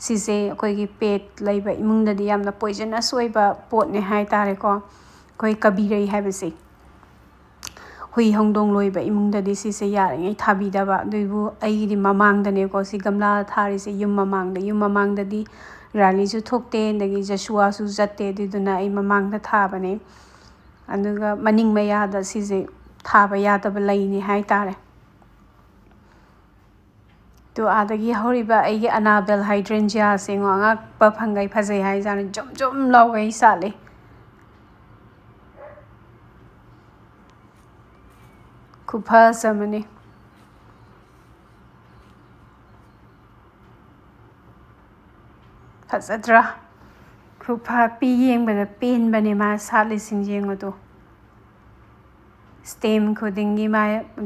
ꯁꯤꯁꯦ ꯑꯩꯈꯣꯏꯒꯤ ꯄꯦꯠ ꯂꯩꯕ ꯏꯃꯨꯡꯗꯗꯤ ꯌꯥꯝꯅ poisonous ꯑꯣꯏꯕ ꯄꯣꯠꯅꯦ ꯍꯥꯏ ꯇꯥꯔꯦꯀꯣ꯫ ꯑꯩꯈꯣꯏ ꯀꯕꯤꯔꯩ ꯍꯥꯏꯕꯁꯦ꯫ ꯍꯨꯏ ꯍꯧꯗꯣꯡ ꯂꯣꯏꯕ ꯏꯃꯨꯡꯗꯗꯤ ꯁꯤꯁꯦ ꯌꯥꯔꯤꯉꯩ ꯊꯥꯕꯤꯗꯕ꯫ ꯑꯗꯨꯕꯨ ꯑꯩꯒꯤꯗꯤ ꯃꯃꯥꯡꯗꯅꯦꯀꯣ ꯁꯤ ꯒꯝꯂꯥ ꯊꯥꯔꯤꯁꯦ, ꯌꯨꯝ ꯃꯃꯥꯡꯗ꯫ ꯌꯨꯝ ꯃꯃꯥꯡꯗꯗꯤ ꯔꯥꯂꯤꯁꯨ ꯊꯣꯛꯇꯦ, ꯑꯗꯒꯤ ꯖꯁꯨꯋꯥꯁꯨ ꯆꯠꯇꯦ, ꯑꯗꯨꯗꯨꯅ ꯑꯩ ꯃꯃꯥꯡꯗ ꯊꯥꯕꯅꯦ꯫ ꯑꯗꯨꯒ ꯃꯅꯤꯡ ꯃꯌꯥꯗ ꯁꯤꯁꯦ ꯊꯥꯕ ꯌꯥꯗꯕ ꯂꯩꯅꯤ ꯍꯥꯏ ꯇꯥꯔꯦ꯫ ꯇꯨ ꯑꯥꯗꯒꯤ ꯍꯧꯔꯤꯕ ꯑꯩꯒꯤ ꯑꯅꯥꯕꯦꯜ ꯍꯥꯏꯗ꯭ꯔꯦꯟꯖꯤꯌꯥꯁꯦ ꯌꯦꯡꯉꯣ, ꯑꯉꯛꯄ ꯐꯪꯒꯩ ꯐꯖꯩ ꯍꯥꯏꯖꯥꯠꯅꯤ, ꯖꯨꯝ ꯖꯨꯝ ꯂꯥꯎꯒꯩ ꯁꯥꯠꯂꯤ꯫ ꯈꯨꯐꯖ ꯑꯃꯅꯤ꯫ ꯐꯖꯗ꯭ꯔꯥ? ꯈꯨꯐ ꯄꯤ ꯌꯦꯡꯕꯗ ꯄꯦꯟꯕꯅꯦ ꯃꯥ ꯁꯥꯠꯂꯤꯁꯤꯡꯁꯦ ꯌꯦꯡꯉꯨ ꯇꯨ꯫ Stem ꯈꯨꯗꯤꯡꯒꯤ ꯃꯥ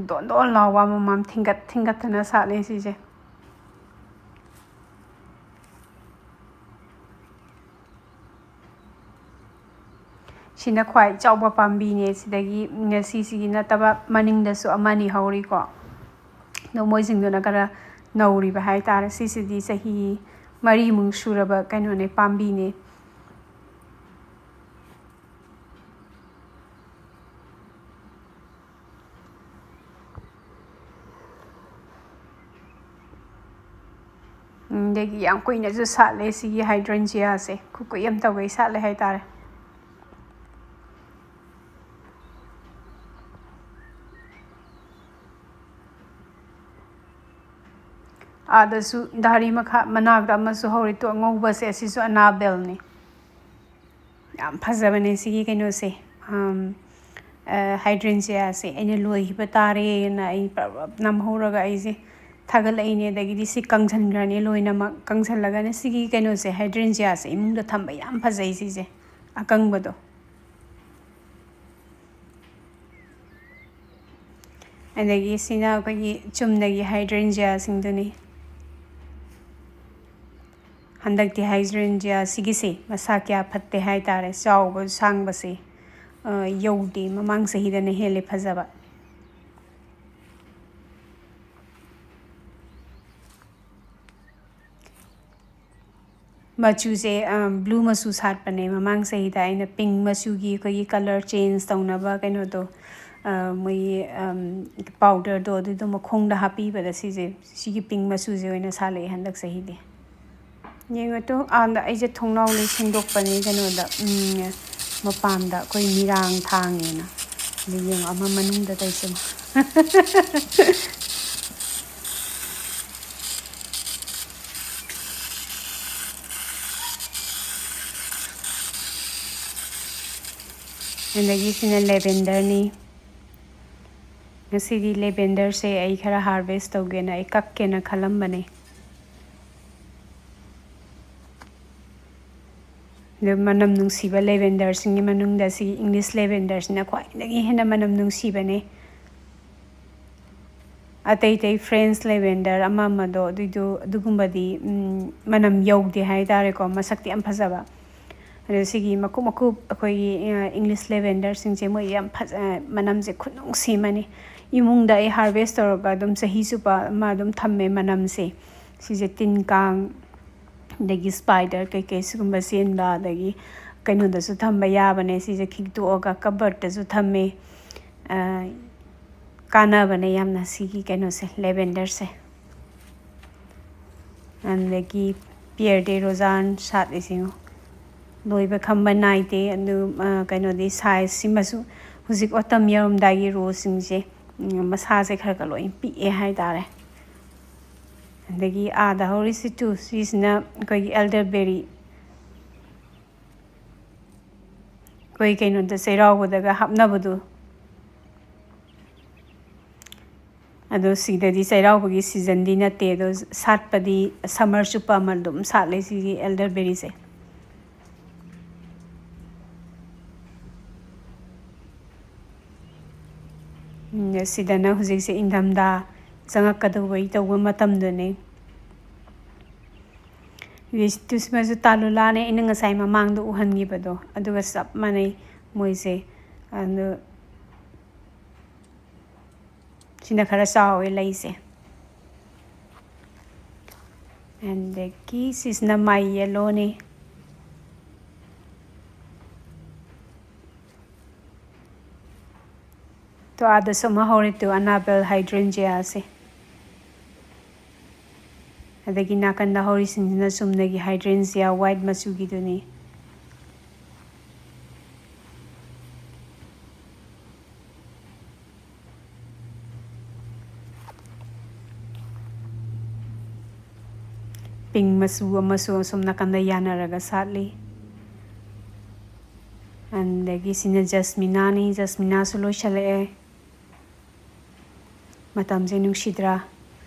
ꯗꯣꯟ ꯗꯣꯟ ꯂꯥꯎꯕ ꯑꯃꯃꯝ ꯊꯤꯡꯒꯠ ꯊꯤꯡꯒꯠꯇꯅ ꯁꯥꯠꯂꯤ ꯁꯤꯁꯦ꯫ ꯁꯤꯅ ꯈ꯭ꯋꯥꯏ ꯆꯥꯎꯕ ꯄꯥꯝꯕꯤꯅꯦ꯫ ꯁꯤꯗꯒꯤ ꯉꯁꯤꯁꯤꯒꯤ ꯅꯠꯇꯕ ꯃꯅꯤꯡꯗꯁꯨ ꯑꯃꯅꯤ ꯍꯧꯔꯤꯀꯣ꯫ ꯑꯗꯣ ꯃꯣꯏꯁꯤꯡꯗꯨꯅ ꯈꯔ ꯅꯧꯔꯤꯕ ꯍꯥꯏꯇꯥꯔꯦ꯫ ꯁꯤꯁꯤꯗꯤ ꯆꯍꯤ ꯃꯔꯤꯃꯨꯛ ꯁꯨꯔꯕ ꯀꯩꯅꯣꯅꯦ, ꯄꯥꯝꯕꯤꯅꯦ꯫ ꯎꯝ, ꯑꯗꯒꯤ ꯌꯥꯝ ꯀꯨꯏꯅꯁꯨ ꯁꯥꯠꯂꯦ ꯁꯤꯒꯤ ꯍꯥꯏꯗ꯭ꯔꯦꯟꯖꯤꯌꯥꯁꯦ꯫ ꯈꯨꯀꯨꯏ ꯑꯃ ꯇꯧꯒꯩ ꯁꯥꯠꯂꯦ ꯍꯥꯏꯇꯥꯔꯦ꯫ ꯑꯥꯗꯁꯨ ꯙꯥꯔꯤ ꯃꯈꯥ ꯃꯅꯥꯛꯇ ꯑꯃꯁꯨ ꯍꯧꯔꯤ, ꯇꯨ ꯑꯉꯧꯕꯁꯦ, ꯑꯁꯤꯁꯨ ꯑꯅꯥꯕꯦꯜꯅꯤ꯫ ꯌꯥꯝ ꯐꯖꯕꯅꯦ ꯁꯤꯒꯤ ꯀꯩꯅꯣꯁꯦ, ꯑꯝ, ꯑ, ꯍꯥꯏꯗ꯭ꯔꯦꯟꯖꯤꯌꯥꯁꯦ꯫ ꯑꯩꯅ ꯂꯣꯏꯈꯤꯕ ꯇꯥꯔꯦꯅ ꯑꯩ ꯄ꯭ꯔꯞ ꯄ꯭ꯔꯞ ꯅꯝꯍꯧꯔꯒ ꯑꯩꯁꯦ ꯊꯥꯒꯠꯂꯛꯏꯅꯦ꯫ ꯑꯗꯒꯤꯗꯤ ꯁꯤ ꯀꯪꯁꯟꯈ꯭ꯔꯅꯤ ꯂꯣꯏꯅꯃꯛ꯫ ꯀꯪꯁꯜꯂꯒꯅ ꯁꯤꯒꯤ ꯀꯩꯅꯣꯁꯦ, ꯍꯥꯏꯗ꯭ꯔꯦꯟꯖꯤꯌꯥꯁꯦ ꯏꯃꯨꯡꯗ ꯊꯝꯕ ꯌꯥꯝ ꯐꯖꯩ ꯁꯤꯁꯦ, ꯑꯀꯪꯕꯗꯣ꯫ ꯑꯗꯒꯤ ꯁꯤꯅ ꯑꯩꯈꯣꯏꯒꯤ ꯆꯨꯝꯅꯒꯤ hydrangeaꯁꯤꯡꯗꯨꯅꯤ꯫ ꯍꯟꯗꯛꯇꯤ hydrangeaꯁꯤꯒꯤꯁꯦ ꯃꯁꯥ ꯀꯌꯥ ꯐꯠꯇꯦ ꯍꯥꯏꯇꯥꯔꯦ, ꯆꯥꯎꯕ ꯁꯥꯡꯕꯁꯦ, ꯑ, ꯌꯧꯗꯦ꯫ ꯃꯃꯥꯡ ꯆꯍꯤꯗꯅ ꯍꯦꯜꯂꯦ ꯐꯖꯕ꯫ ꯃꯆꯨꯁꯦ, ꯑ, blue ꯃꯆꯨ ꯁꯥꯠꯄꯅꯦ꯫ ꯃꯃꯥꯡ ꯆꯍꯤꯗ ꯑꯩꯅ pink ꯃꯆꯨꯒꯤ ꯑꯩꯈꯣꯏꯒꯤ colour change ꯇꯧꯅꯕ ꯀꯩꯅꯣꯗꯣ, ꯑ, ꯃꯣꯏꯒꯤ, ꯑꯝ, powderꯗꯣ ꯑꯗꯨꯗꯣ ꯃꯈꯣꯡꯗ ꯍꯥꯞꯄꯤꯕꯗ ꯁꯤꯁꯦ, ꯁꯤꯒꯤ pink ꯃꯆꯨꯁꯦ ꯑꯣꯏꯅ ꯁꯥꯠꯂꯛꯑꯦ ꯍꯟꯗꯛ ꯆꯍꯤꯗꯤ꯫ ꯌꯦꯡꯉꯣ ꯇꯨ, ꯑꯥꯗ ꯑꯩꯁꯦ ꯊꯣꯡꯅꯥꯎ ꯂꯣꯏ ꯁꯦꯡꯗꯣꯛꯄꯅꯤ ꯀꯩꯅꯣꯗ, ꯎꯝ, ꯃꯄꯥꯟꯗ ꯑꯩꯈꯣꯏ ꯃꯤꯔꯥꯡ ꯊꯥꯡꯉꯦꯅ꯫ ꯑꯗꯨ ꯌꯦꯡꯉꯣ, ꯑꯃ ꯃꯅꯨꯡꯗ ꯇꯧꯔꯤꯁꯦ ꯌꯦꯡꯉꯣ꯫ ꯑꯗꯒꯤ ꯁꯤꯅ lavenderꯅꯤ꯫ ꯉꯁꯤꯗꯤ lavenderꯁꯦ ꯑꯩ ꯈꯔ harvest ꯇꯧꯒꯦꯅ, ꯑꯩ ꯀꯛꯀꯦꯅ ꯈꯜꯂꯝꯕꯅꯦ꯫ ꯑꯗꯨ ꯃꯅꯝ ꯅꯨꯡꯁꯤꯕ lavenderꯁꯤꯡꯒꯤ ꯃꯅꯨꯡꯗ ꯁꯤꯒꯤ English lavenderꯁꯤꯅ ꯈ꯭ꯋꯥꯏꯗꯒꯤ ꯍꯦꯟꯅ ꯃꯅꯝ ꯅꯨꯡꯁꯤꯕꯅꯦ꯫ ꯑꯇꯩ ꯑꯇꯩ French lavender ꯑꯃ ꯑꯃꯗꯣ, ꯑꯗꯨꯏꯗꯨ, ꯑꯗꯨꯒꯨꯝꯕꯗꯤ, ꯎꯝ, ꯃꯅꯝ ꯌꯧꯗꯦ ꯍꯥꯏꯇꯥꯔꯦꯀꯣ, ꯃꯁꯛꯇꯤ ꯌꯥꯝ ꯐꯖꯕ꯫ ꯑꯗꯣ ꯁꯤꯒꯤ ꯃꯀꯨꯞ ꯃꯀꯨꯞ ꯑꯩꯈꯣꯏꯒꯤ, ꯑ, English lavenderꯁꯤꯡꯁꯦ ꯃꯣꯏ ꯌꯥꯝ ꯐꯖ-, ꯃꯅꯝꯁꯦ ꯈꯨꯅꯨꯡꯁꯤ ꯑꯃꯅꯤ꯫ ꯏꯃꯨꯡꯗ ꯑꯩ harvest ꯇꯧꯔꯒ ꯑꯗꯨꯝ ꯆꯍꯤ ꯆꯨꯞꯄ ꯑꯃ ꯑꯗꯨꯝ ꯊꯝꯃꯦ ꯃꯅꯝꯁꯦ꯫ ꯁꯤꯁꯦ ꯇꯤꯟ ꯀꯥꯡ, ꯑꯗꯒꯤ spider ꯀꯩꯀꯩ ꯁꯤꯒꯨꯝꯕ ꯆꯦꯟꯕ, ꯑꯗꯒꯤ ꯀꯩꯅꯣꯗꯁꯨ ꯊꯝꯕ ꯌꯥꯕꯅꯦ꯫ ꯁꯤꯁꯦ ꯈꯤꯛꯇꯣꯛꯑꯒ cupboardꯇꯁꯨ ꯊꯝꯃꯦ꯫ ꯑ, ꯀꯥꯟꯅꯕꯅꯦ ꯌꯥꯝꯅ ꯁꯤꯒꯤ ꯀꯩꯅꯣꯁꯦ, lavenderꯁꯦ꯫ ꯑꯗꯒꯤ Pierre de Rosanne ꯁꯥꯠꯂꯤꯁꯤ ꯌꯦꯡꯉꯣ꯫ ꯂꯣꯏꯕ ꯈꯝꯕ ꯅꯥꯏꯗꯦ꯫ ꯑꯗꯨ, ꯑ, ꯀꯩꯅꯣꯗꯤ size ꯁꯤꯃꯁꯨ ꯍꯧꯖꯤꯛ autumn ꯌꯧꯔꯝꯗꯥꯏꯒꯤ roseꯁꯤꯡꯁꯦ, ꯎꯝ, ꯃꯁꯥꯁꯦ ꯈꯔ ꯈꯔ ꯂꯣꯏ ꯄꯤꯛꯑꯦ ꯍꯥꯏꯇꯥꯔꯦ꯫ ꯑꯗꯒꯤ ꯑꯥꯗ ꯍꯧꯔꯤꯁꯤ ꯇꯨ, ꯁꯤꯁꯤꯅ ꯑꯩꯈꯣꯏꯒꯤ elderberry꯫ ꯑꯩꯈꯣꯏ ꯀꯩꯅꯣꯗ ꯆꯩꯔꯥꯎꯕꯗꯒ ꯍꯥꯞꯅꯕꯗꯣ꯫ ꯑꯗꯣ ꯁꯤꯗꯗꯤ ꯆꯩꯔꯥꯎꯕꯒꯤ seasonꯗꯤ ꯅꯠꯇꯦ, ꯑꯗꯣ ꯁꯥꯠꯄꯗꯤ summer ꯆꯨꯞꯄ ꯑꯃ ꯑꯗꯨꯝ ꯁꯥꯠꯂꯦ ꯁꯤꯒꯤ elderberryꯁꯦ꯫ ꯁꯤꯗꯅ ꯍꯧꯖꯤꯛꯁꯦ ꯏꯪꯊꯝꯊꯥ ꯆꯪꯉꯛꯀꯗꯧꯕꯩ ꯇꯧꯕ ꯃꯇꯝꯗꯨꯅꯤ꯫ ꯁꯤꯃꯁꯨ ꯇꯥꯂꯨꯂꯥꯅꯦ, ꯑꯩꯅ ꯉꯁꯥꯏ ꯃꯃꯥꯡꯗ ꯎꯍꯟꯈꯤꯕꯗꯣ, ꯑꯗꯨꯒ ꯆꯞ ꯃꯥꯟꯅꯩ ꯃꯣꯏꯁꯦ꯫ ꯑꯗꯨ ꯁꯤꯅ ꯈꯔ ꯆꯥꯎꯋꯦ ꯂꯩꯁꯦ꯫ ꯑꯗꯒꯤ ꯁꯤꯁꯤꯅ my yellowꯅꯤ꯫ ꯇꯣ, ꯑꯥꯗꯁꯨ ꯑꯃ ꯍꯧꯔꯦ ꯇꯨ, ꯑꯅꯥꯕꯦꯜ ꯍꯥꯏꯗ꯭ꯔꯦꯟꯖꯤꯌꯥꯁꯦ꯫ ꯑꯗꯒꯤ ꯅꯥꯀꯟꯗ ꯍꯧꯔꯤꯁꯤꯡꯁꯤꯅ ꯆꯨꯝꯅꯒꯤ ꯍꯥꯏꯗ꯭ꯔꯦꯟꯖꯤꯌꯥ ꯋꯥꯏꯠ ꯃꯆꯨꯒꯤꯗꯨꯅꯤ꯫ ꯄꯤꯡ ꯃꯆꯨ ꯑꯃꯁꯨ ꯑꯁꯣꯝ ꯅꯥꯀꯟꯗ ꯌꯥꯅꯔꯒ ꯁꯥꯠꯂꯤ꯫ ꯑꯗꯒꯤ ꯁꯤꯅ ꯖꯁꯃꯤꯅꯥꯅꯤ, ꯖꯁꯃꯤꯅꯥꯁꯨ ꯂꯣꯏꯁꯤꯜꯂꯛꯑꯦ꯫ ꯃꯇꯝꯁꯦ ꯅꯨꯡꯁꯤꯗ꯭ꯔꯥ?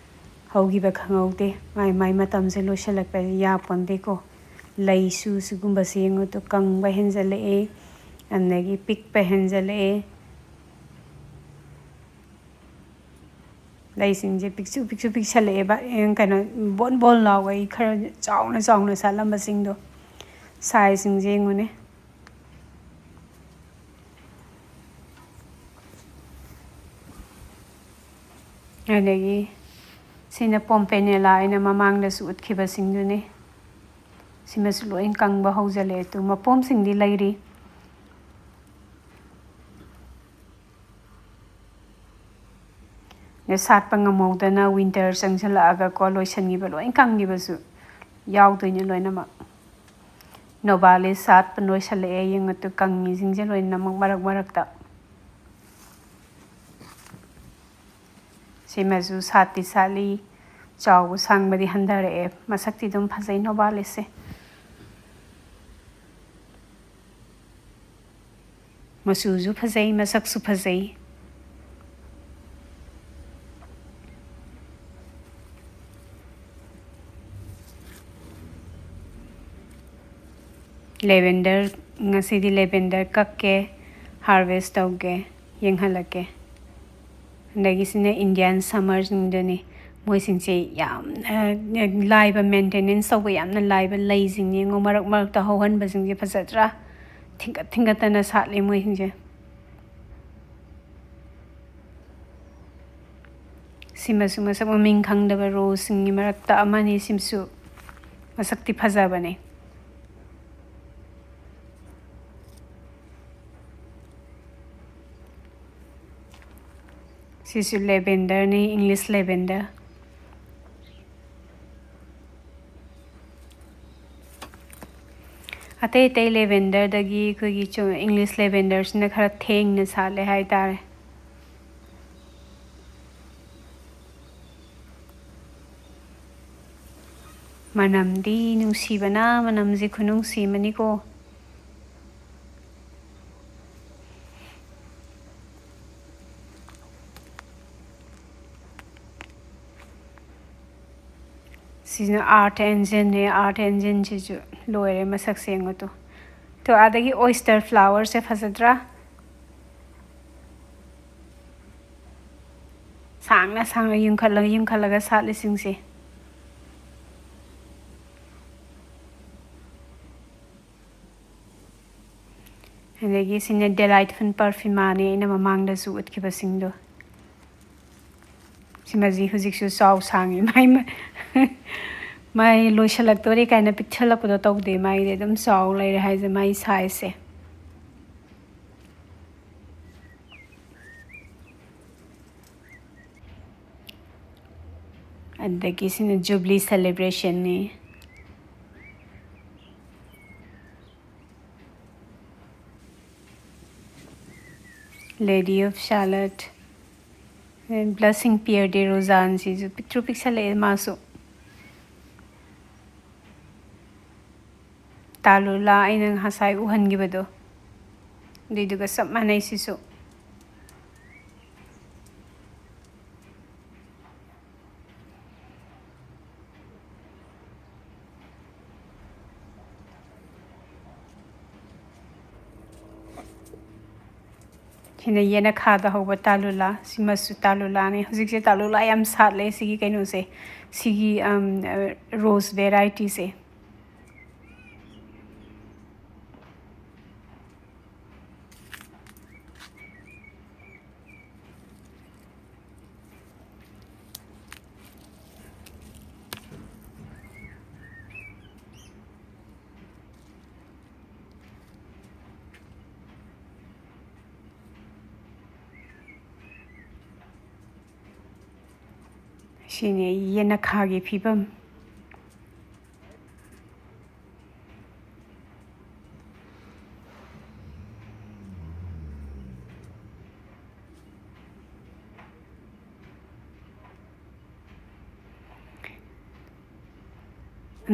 ꯍꯧꯈꯤꯕ ꯈꯪꯍꯧꯗꯦ꯫ ꯃꯥꯏ ꯃꯥꯏ ꯃꯇꯝꯁꯦ ꯂꯣꯏꯁꯤꯜꯂꯛꯄ ꯌꯥꯄꯣꯟꯗꯦꯀꯣ꯫ ꯂꯩꯁꯨ ꯁꯤꯒꯨꯝꯕꯁꯦ ꯌꯦꯡꯉꯨ ꯇꯨ, ꯀꯪꯕ ꯍꯦꯟꯖꯜꯂꯛꯑꯦ, ꯑꯗꯒꯤ ꯄꯤꯛꯄ ꯍꯦꯟꯖꯜꯂꯛꯑꯦ꯫ ꯂꯩꯁꯤꯡꯁꯦ ꯄꯤꯛꯁꯨ ꯄꯤꯛꯁꯨ ꯄꯤꯛꯁꯜꯂꯛꯑꯦꯕ꯫ ꯑꯦ, ꯀꯩꯅꯣ, ꯕꯣꯟ ꯕꯣꯟ ꯂꯥꯎꯕ, ꯑꯩ ꯈꯔ ꯆꯥꯎꯅ ꯆꯥꯎꯅ ꯁꯥꯠꯂꯝꯕꯁꯤꯡꯗꯣ, ꯁꯥꯏꯖꯁꯤꯡꯁꯦ ꯌꯦꯡꯉꯨꯅꯦ꯫ ꯑꯗꯒꯤ ꯁꯤꯅ ꯄꯣꯝꯄꯦꯅꯦꯂꯥ ꯑꯩꯅ ꯃꯃꯥꯡꯗꯁꯨ ꯎꯠꯈꯤꯕꯁꯤꯡꯗꯨꯅꯤ꯫ ꯁꯤꯃꯁꯨ ꯂꯣꯏ ꯀꯪꯕ ꯍꯧꯖꯤꯜꯂꯛꯑꯦ꯫ ꯑꯗꯨ ꯃꯄꯣꯝꯁꯤꯡꯗꯤ ꯂꯩꯔꯤ꯫ ꯑꯗ ꯁꯥꯠꯄ ꯉꯝꯍꯧꯗꯅ ꯋꯤꯟꯇꯔ ꯆꯪꯁꯤꯜꯂꯛꯑꯒꯀꯣ, ꯂꯣꯏꯁꯤꯟꯈꯤꯕ, ꯂꯣꯏ ꯀꯪꯈꯤꯕꯁꯨ ꯌꯥꯎꯗꯣꯏꯅꯦ ꯂꯣꯏꯅꯃꯛ꯫ ꯅꯣꯕꯥꯂꯤꯁ ꯁꯥꯠꯄ ꯂꯣꯏꯁꯤꯜꯂꯛꯑꯦ, ꯌꯦꯡꯉꯨ ꯇꯨ, ꯀꯪꯉꯤꯁꯤꯡꯁꯦ ꯂꯣꯏꯅꯃꯛ ꯃꯔꯛ ꯃꯔꯛꯇ꯫ ꯁꯤꯃꯁꯨ ꯁꯥꯠꯇꯤ ꯁꯥꯠꯂꯤ, ꯆꯥꯎꯕ ꯁꯥꯡꯕꯗꯤ ꯍꯟꯊꯔꯛꯑꯦ, ꯃꯁꯛꯇꯤ ꯑꯗꯨꯝ ꯐꯖꯩ ꯅꯣꯕꯥꯂꯤꯁꯁꯦ꯫ ꯃꯆꯨꯁꯨ ꯐꯖꯩ, ꯃꯁꯛꯁꯨ ꯐꯖꯩ꯫ ꯂꯦꯚꯦꯟꯗꯔ, ꯉꯁꯤꯗꯤ ꯂꯦꯚꯦꯟꯗꯔ ꯀꯛꯀꯦ, ꯍꯥꯔꯚꯦꯁ ꯇꯧꯒꯦ, ꯌꯦꯡꯍꯜꯂꯛꯀꯦ꯫ ꯑꯗꯒꯤꯁꯤꯅ Indian summerꯁꯤꯡꯗꯨꯅꯤ꯫ ꯃꯣꯏꯁꯤꯡꯁꯦ ꯌꯥꯝꯅ ꯂꯥꯏꯕ, maintenance ꯇꯧꯕ ꯌꯥꯝꯅ ꯂꯥꯏꯕ ꯂꯩꯁꯤꯡꯅꯤ꯫ ꯌꯦꯡꯉꯣ, ꯃꯔꯛ ꯃꯔꯛꯇ ꯍꯧꯍꯟꯕꯁꯤꯡꯁꯦ ꯐꯖꯗ꯭ꯔꯥ? ꯊꯤꯡꯒꯠ ꯊꯤꯡꯒꯠꯇꯅ ꯁꯥꯠꯂꯤ ꯃꯣꯏꯁꯤꯡꯁꯦ꯫ ꯁꯤꯃꯁꯨ ꯃꯁꯛ ꯃꯃꯤꯡ ꯈꯪꯗꯕ roseꯁꯤꯡꯒꯤ ꯃꯔꯛꯇ ꯑꯃꯅꯤ꯫ ꯁꯤꯃꯁꯨ ꯃꯁꯛꯇꯤ ꯐꯖꯕꯅꯦ꯫ ꯁꯤꯁꯨ lavenderꯅꯤ, English lavender꯫ ꯑꯇꯩ ꯑꯇꯩ lavenderꯗꯒꯤ ꯑꯩꯈꯣꯏꯒꯤ ꯆꯨ-, English lavenderꯁꯤꯅ ꯈꯔ ꯊꯦꯡꯅ ꯁꯥꯠꯂꯦ ꯍꯥꯏꯇꯥꯔꯦ꯫ ꯃꯅꯝꯗꯤ ꯅꯨꯡꯁꯤꯕꯅ, ꯃꯅꯝꯁꯦ ꯈꯨꯅꯨꯡꯁꯤ ꯑꯃꯅꯤꯀꯣ꯫ ꯁꯤꯁꯤꯅ Art Angelꯅꯦ꯫ Art Angelꯁꯤꯁꯨ ꯂꯣꯏꯔꯦ, ꯃꯁꯛꯁꯦ ꯌꯦꯡꯉꯣ ꯇꯨ꯫ ꯇꯣ, ꯑꯗꯒꯤ oyster flowerꯁꯦ ꯐꯖꯗ꯭ꯔꯥ? ꯁꯥꯡꯅ ꯁꯥꯡꯅ ꯌꯨꯡꯈꯠꯂꯒ, ꯌꯨꯡꯈꯠꯂꯒ ꯁꯥꯠꯂꯤꯁꯤꯡꯁꯦ꯫ ꯑꯗꯒꯤ ꯁꯤꯅ Delightful Parfumaꯅꯦ, ꯑꯩꯅ ꯃꯃꯥꯡꯗꯁꯨ ꯎꯠꯈꯤꯕꯁꯤꯡꯗꯣ꯫ ꯁꯤꯃꯁꯤ ꯍꯧꯖꯤꯛꯁꯨ ꯆꯥꯎ ꯁꯥꯡꯉꯤ꯫ ꯃꯥꯏ ꯃ-, ꯃꯥꯏ ꯂꯣꯏꯁꯤꯜꯂꯛꯇꯣꯔꯦ ꯀꯥꯏꯅ ꯄꯤꯛꯁꯜꯂꯛꯄꯗꯣ ꯇꯧꯗꯦ꯫ ꯃꯥꯏꯗꯤ ꯑꯗꯨꯝ ꯆꯥꯎ ꯂꯩꯔꯦ ꯍꯥꯏꯁꯦ, ꯃꯥꯏ sizeꯁꯦ꯫ ꯑꯗꯒꯤ ꯁꯤꯅ Jubilee Celebrationꯅꯤ꯫ Lady of Shalott, Blushing Pierre de Rozanneꯁꯤꯁꯨ ꯄꯤꯛꯇ꯭ꯔꯨ ꯄꯤꯛꯁꯜꯂꯛꯑꯦ ꯃꯥꯁꯨ꯫ ꯇꯥꯂꯨꯂꯥ ꯑꯩꯅ ꯉꯁꯥꯏ ꯎꯍꯟꯈꯤꯕꯗꯣ, ꯑꯗꯨꯏꯗꯨꯒ ꯆꯞ ꯃꯥꯟꯅꯩ ꯁꯤꯁꯨ꯫ ꯁꯤꯅ ꯌꯦꯅꯈꯥꯗ ꯍꯧꯕ ꯇꯥꯂꯨꯂꯥ꯫ ꯁꯤꯃꯁꯨ ꯇꯥꯂꯨꯂꯥꯅꯤ꯫ ꯍꯧꯖꯤꯛꯁꯦ ꯇꯥꯂꯨꯂꯥ ꯌꯥꯝ ꯁꯥꯠꯂꯦ ꯁꯤꯒꯤ ꯀꯩꯅꯣꯁꯦ, ꯁꯤꯒꯤ, ꯑꯝ, ꯑ, rose varietyꯁꯦ꯫ ꯁꯤꯅꯦ ꯌꯦꯅꯈꯥꯒꯤ ꯐꯤꯕꯝ꯫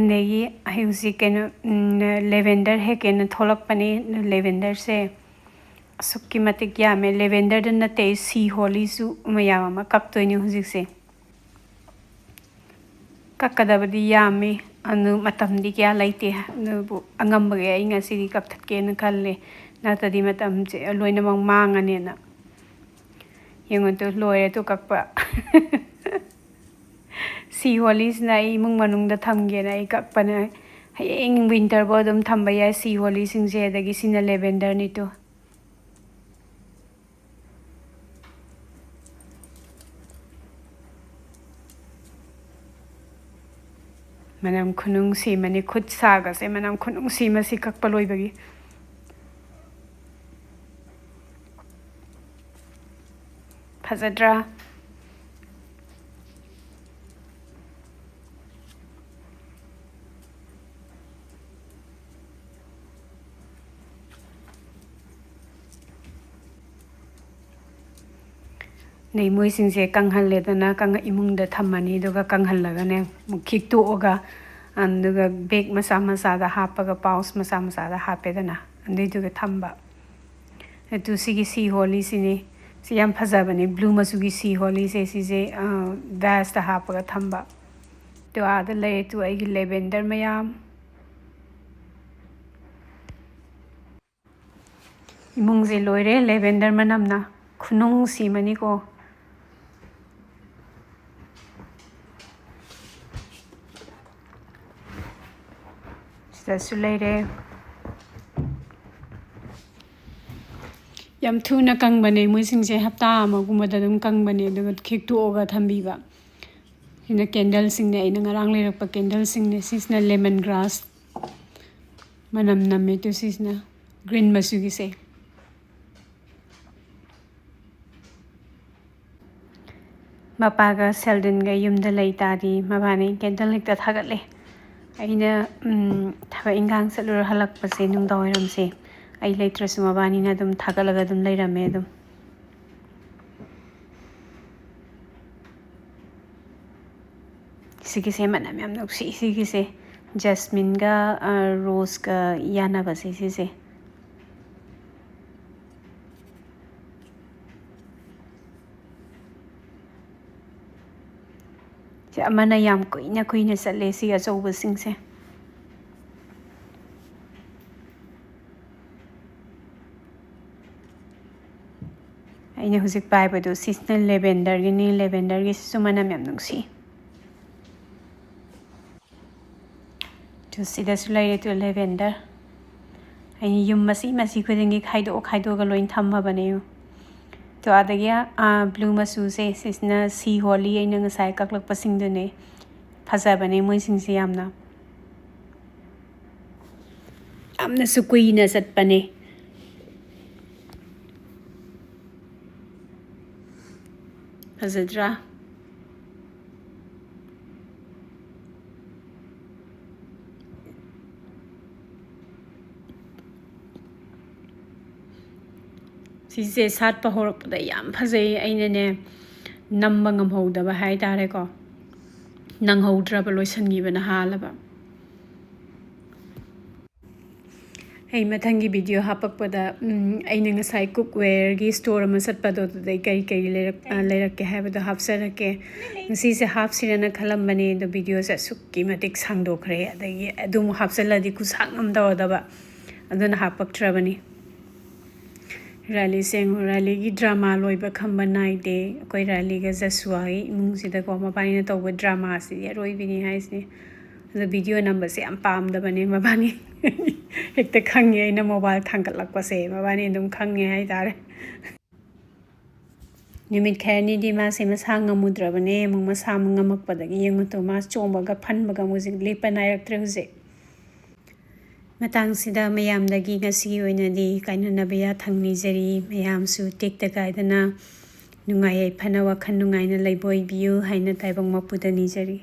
ꯑꯗꯒꯤ ꯑꯩ ꯍꯧꯖꯤꯛ ꯀꯩꯅꯣ, ꯎꯝ, lavender ꯍꯦꯛꯀꯦꯅ ꯊꯣꯛꯂꯛꯄꯅꯦ꯫ Lavenderꯁꯦ ꯑꯁꯨꯛꯀꯤ ꯃꯇꯤꯛ ꯌꯥꯝꯃꯦ꯫ Lavenderꯗ ꯅꯠꯇꯦ, ꯑꯩ sea hollyꯁꯨ ꯃꯌꯥꯝ ꯑꯃ ꯀꯛꯇꯣꯏꯅꯦ ꯍꯧꯖꯤꯛꯁꯦ꯫ ꯀꯛꯀꯗꯕꯗꯤ ꯌꯥꯝꯃꯤ, ꯑꯗꯨ ꯃꯇꯝꯗꯤ ꯀꯌꯥ ꯂꯩꯇꯦ꯫ ꯑꯗꯨꯕꯨ ꯑꯉꯝꯕꯒꯩ ꯑꯩ ꯉꯁꯤꯗꯤ ꯀꯛꯊꯠꯀꯦꯅ ꯈꯜꯂꯦ, ꯅꯠꯇ꯭ꯔꯗꯤ ꯃꯇꯝꯁꯦ ꯂꯣꯏꯅꯃꯛ ꯃꯥꯡꯉꯅꯦꯅ꯫ ꯌꯦꯡꯉꯣ ꯇꯨ, ꯂꯣꯏꯔꯦ ꯇꯨ ꯀꯛꯄ꯫ Sea hollyꯁꯤꯅ ꯑꯩ ꯏꯃꯨꯡ ꯃꯅꯨꯡꯗ ꯊꯝꯒꯦꯅ ꯑꯩ ꯀꯛꯄꯅꯦ꯫ ꯍꯌꯦꯡ winterꯐꯥꯎ ꯑꯗꯨꯝ ꯊꯝꯕ ꯌꯥꯏ sea hollyꯁꯤꯡꯁꯦ꯫ ꯑꯗꯒꯤ ꯁꯤꯅ lavenderꯅꯤ ꯇꯨ꯫ ꯃꯅꯝ ꯈꯨꯅꯨꯡꯁꯤ ꯑꯃꯅꯤ, ꯈꯨꯠ ꯁꯥꯒꯁꯦ ꯃꯅꯝ ꯈꯨꯅꯨꯡꯁꯤ ꯑꯃ ꯁꯤ ꯀꯛꯄ ꯂꯣꯏꯕꯒꯤ꯫ ꯐꯖꯗ꯭ꯔꯥ? ꯑꯗꯩ ꯃꯣꯏꯁꯤꯡꯁꯦ ꯀꯪꯍꯜꯂꯦꯗꯅ, ꯀꯪ-, ꯏꯃꯨꯡꯗ ꯊꯝꯃꯅꯤ, ꯑꯗꯨꯒ ꯀꯪꯍꯜꯂꯒꯅꯦ ꯑꯃꯨꯛ ꯈꯤꯛꯇꯣꯛꯑꯒ, ꯑꯗꯨꯒ bag ꯃꯆꯥ ꯃꯆꯥꯗ ꯍꯥꯞꯄꯒ, pouch ꯃꯆꯥ ꯃꯆꯥꯗ ꯍꯥꯞꯄꯦꯗꯅ, ꯑꯗꯨꯏꯗꯨꯒ ꯊꯝꯕ꯫ ꯑꯗꯨ ꯁꯤꯒꯤ sea hollyꯁꯤꯅꯤ꯫ ꯁꯤ ꯌꯥꯝ ꯐꯖꯕꯅꯦ, blue ꯃꯆꯨꯒꯤ sea hollyꯁꯦ꯫ ꯁꯤꯁꯦ, ꯑ, vaseꯇ ꯍꯥꯞꯄꯒ ꯊꯝꯕ꯫ ꯑꯗꯨ ꯑꯥꯗ ꯂꯩꯔꯦ꯫ ꯑꯗꯨ ꯑꯩꯒꯤ lavender ꯃꯌꯥꯝ꯫ ꯏꯃꯨꯡꯁꯦ ꯂꯣꯏꯔꯦ lavender ꯃꯅꯝꯅ꯫ ꯈꯨꯅꯨꯡꯁꯤꯃꯅꯤꯀꯣ꯫ ꯁꯤꯗꯁꯨ ꯂꯩꯔꯦ꯫ ꯌꯥꯝ ꯊꯨꯅ ꯀꯪꯕꯅꯦ ꯃꯣꯏꯁꯤꯡꯁꯦ, ꯍꯞꯇꯥ ꯑꯃꯒꯨꯝꯕꯗ ꯑꯗꯨꯝ ꯀꯪꯕꯅꯦ, ꯑꯗꯨꯒ ꯈꯤꯛꯇꯣꯛꯑꯒ ꯊꯝꯕꯤꯕ꯫ ꯁꯤꯅ candleꯁꯤꯡꯅꯦ, ꯑꯩꯅ ꯉꯔꯥꯡ ꯂꯩꯔꯛꯄ candleꯁꯤꯡꯅꯦ꯫ ꯁꯤꯁꯤꯅ lemon grass, ꯃꯅꯝ ꯅꯝꯃꯦ꯫ ꯇꯨ ꯁꯤꯁꯤꯅ green ꯃꯆꯨꯒꯤꯁꯦ꯫ ꯃꯄꯥꯒ ꯁꯦꯜꯗꯟꯒ ꯌꯨꯝꯗ ꯂꯩ ꯇꯥꯔꯗꯤ ꯃꯕꯥꯅꯤ candle ꯍꯦꯛꯇ ꯊꯥꯒꯠꯂꯦ꯫ ꯑꯩꯅ, ꯎꯝ, ꯊꯕꯛ ꯏꯟꯈꯥꯡ ꯆꯠꯂꯨꯔ ꯍꯜꯂꯛꯄꯁꯦ, ꯅꯨꯡꯗꯥꯡ ꯋꯥꯏꯔꯝꯁꯦ, ꯑꯩ ꯂꯩꯇ꯭ꯔꯁꯨ ꯃꯕꯥꯅꯤꯅ ꯑꯗꯨꯝ ꯊꯥꯒꯠꯂꯒ ꯑꯗꯨꯝ ꯂꯩꯔꯝꯃꯦ ꯑꯗꯨꯝ꯫ ꯁꯤꯒꯤꯁꯦ ꯃꯅꯝ ꯌꯥꯝ ꯅꯨꯡꯁꯤ꯫ ꯁꯤꯒꯤꯁꯦ jasmineꯒ, ꯑ, roseꯀ ꯌꯥꯟꯅꯕꯁꯦ ꯁꯤꯁꯦ꯫ ꯁꯤ ꯑꯃꯅ ꯌꯥꯝ ꯀꯨꯏꯅ ꯀꯨꯏꯅ ꯆꯠꯂꯦ, ꯁꯤ ꯑꯆꯧꯕꯁꯤꯡꯁꯦ꯫ ꯑꯩꯅ ꯍꯧꯖꯤꯛ ꯄꯥꯏꯕꯗꯣ ꯁꯤꯁꯤꯅ lavenderꯒꯤꯅꯤ꯫ Lavenderꯒꯤꯁꯤꯁꯨ ꯃꯅꯝ ꯌꯥꯝ ꯅꯨꯡꯁꯤ꯫ ꯇꯨ ꯁꯤꯗꯁꯨ ꯂꯩꯔꯦ ꯇꯨ lavender꯫ ꯑꯩꯅ ꯌꯨꯝ ꯃꯆꯤ ꯃꯆꯤ ꯈꯨꯗꯤꯡꯒꯤ ꯈꯥꯏꯗꯣꯛ ꯈꯥꯏꯗꯣꯛꯑꯒ ꯂꯣꯏ ꯊꯝꯃꯕꯅꯦ꯫ ꯇꯣ ꯑꯗꯒꯤ, ꯑꯥ, blue ꯃꯆꯨꯁꯦ, ꯁꯤꯁꯤꯅ sea holly, ꯑꯩꯅ ꯉꯁꯥꯏ ꯀꯛꯂꯛꯄꯁꯤꯡꯗꯨꯅꯦ꯫ ꯐꯖꯕꯅꯦ ꯃꯣꯏꯁꯤꯡꯁꯦ ꯌꯥꯝꯅ꯫ ꯌꯥꯝꯅꯁꯨ ꯀꯨꯏꯅ ꯆꯠꯄꯅꯦ꯫ ꯐꯖꯗ꯭ꯔꯥ? ꯁꯤꯁꯦ ꯁꯥꯠꯄ ꯍꯧꯔꯛꯄꯗ ꯌꯥꯝ ꯐꯖꯩ꯫ ꯑꯩꯅꯅꯦ, ꯅꯝꯕ ꯉꯝꯍꯧꯗꯕ ꯍꯥꯏ ꯇꯥꯔꯦꯀꯣ꯫ ꯅꯪꯍꯧꯗ꯭ꯔꯕ, ꯂꯣꯏꯁꯤꯟꯈꯤꯕꯅ ꯍꯥꯜꯂꯕ꯫ ꯑꯩ ꯃꯊꯪꯒꯤ video ꯍꯥꯞꯄꯛꯄꯗ, ꯎꯝ, ꯑꯩꯅ ꯉꯁꯥꯏ cookwareꯒꯤ store ꯑꯃ ꯆꯠꯄꯗꯣ, ꯑꯗꯨꯗꯩ ꯀꯔꯤ ꯀꯔꯤ ꯂꯩꯔꯛ-, ꯑ, ꯂꯩꯔꯛꯀꯦ ꯍꯥꯏꯕꯗꯣ ꯍꯥꯞꯆꯔꯛꯀꯦ꯫ ꯉꯁꯤꯁꯦ ꯍꯥꯞꯁꯤꯔꯅ ꯈꯜꯂꯝꯕꯅꯦ, ꯑꯗꯣ videoꯁꯦ ꯑꯁꯨꯛꯀꯤ ꯃꯇꯤꯛ ꯁꯥꯡꯗꯣꯛꯈ꯭ꯔꯦ, ꯑꯗꯒꯤ ꯑꯗꯨ ꯑꯃꯨꯛ ꯍꯥꯞꯆꯜꯂꯗꯤ ꯈꯨꯁꯥꯡ ꯑꯃ ꯇꯧꯔꯗꯕ, ꯑꯗꯨꯅ ꯍꯥꯞꯄꯛꯇ꯭ꯔꯕꯅꯤ꯫ ꯔꯥꯂꯤꯁꯦ ꯌꯦꯡꯉꯣ, ꯔꯥꯂꯤꯒꯤ ꯗ꯭ꯔꯃꯥ ꯂꯣꯏꯕ ꯈꯝꯕ ꯅꯥꯏꯗꯦ꯫ ꯑꯩꯈꯣꯏ ꯔꯥꯂꯤꯒ ꯖꯁꯨꯋꯥꯒꯤ ꯏꯃꯨꯡꯁꯤꯗꯀꯣ, ꯃꯕꯥꯅꯤꯅ ꯇꯧꯕ ꯗ꯭ꯔꯃꯥꯁꯤꯗꯤ ꯑꯔꯣꯏꯕꯤꯅꯤ ꯍꯥꯏꯁꯤꯅꯤ꯫ ꯑꯗꯣ ꯚꯤꯗꯤꯑꯣ ꯅꯝꯕꯁꯦ ꯌꯥꯝ ꯄꯥꯝꯗꯕꯅꯦ ꯃꯕꯥꯅꯤ꯫ ꯍꯦꯛꯇ ꯈꯪꯉꯦ ꯑꯩꯅ ꯃꯣꯕꯥꯏꯜ ꯊꯥꯡꯒꯠꯂꯛꯄꯁꯦ, ꯃꯕꯥꯅꯤ ꯑꯗꯨꯝ ꯈꯪꯉꯦ ꯍꯥꯏꯇꯥꯔꯦ꯫ ꯅꯨꯃꯤꯠ ꯈꯔꯅꯤꯗꯤ ꯃꯥꯁꯦ ꯃꯁꯥ ꯉꯝꯃꯨꯗ꯭ꯔꯕꯅꯦ꯫ ꯑꯃꯨꯛ ꯃꯁꯥ ꯑꯃꯨꯛ ꯉꯝꯃꯛꯄꯗꯒꯤ ꯌꯦꯡꯉꯨ ꯇꯨ, ꯃꯥ ꯆꯣꯡꯕꯒ ꯐꯟꯕꯒ ꯑꯃꯨꯛ ꯍꯧꯖꯤꯛ ꯂꯦꯞꯄ ꯅꯥꯏꯔꯛꯇ꯭ꯔꯦ ꯍꯧꯖꯤꯛ꯫ ꯃꯇꯥꯡꯁꯤꯗ ꯃꯌꯥꯝꯗꯒꯤ ꯉꯁꯤꯒꯤ ꯑꯣꯏꯅꯗꯤ ꯀꯥꯏꯅꯅꯕ ꯌꯥꯊꯪ ꯅꯤꯖꯔꯤ꯫ ꯃꯌꯥꯝꯁꯨ ꯇꯦꯛꯇ ꯀꯥꯏꯗꯅ ꯅꯨꯡꯉꯥꯏ ꯌꯥꯏꯐꯅ ꯋꯥꯈꯜ ꯅꯨꯡꯉꯥꯏꯅ ꯂꯩꯕ ꯑꯣꯏꯕꯤꯌꯨ ꯍꯥꯏꯅ ꯇꯥꯏꯕꯪ ꯃꯄꯨꯗ ꯅꯤꯖꯔꯤ꯫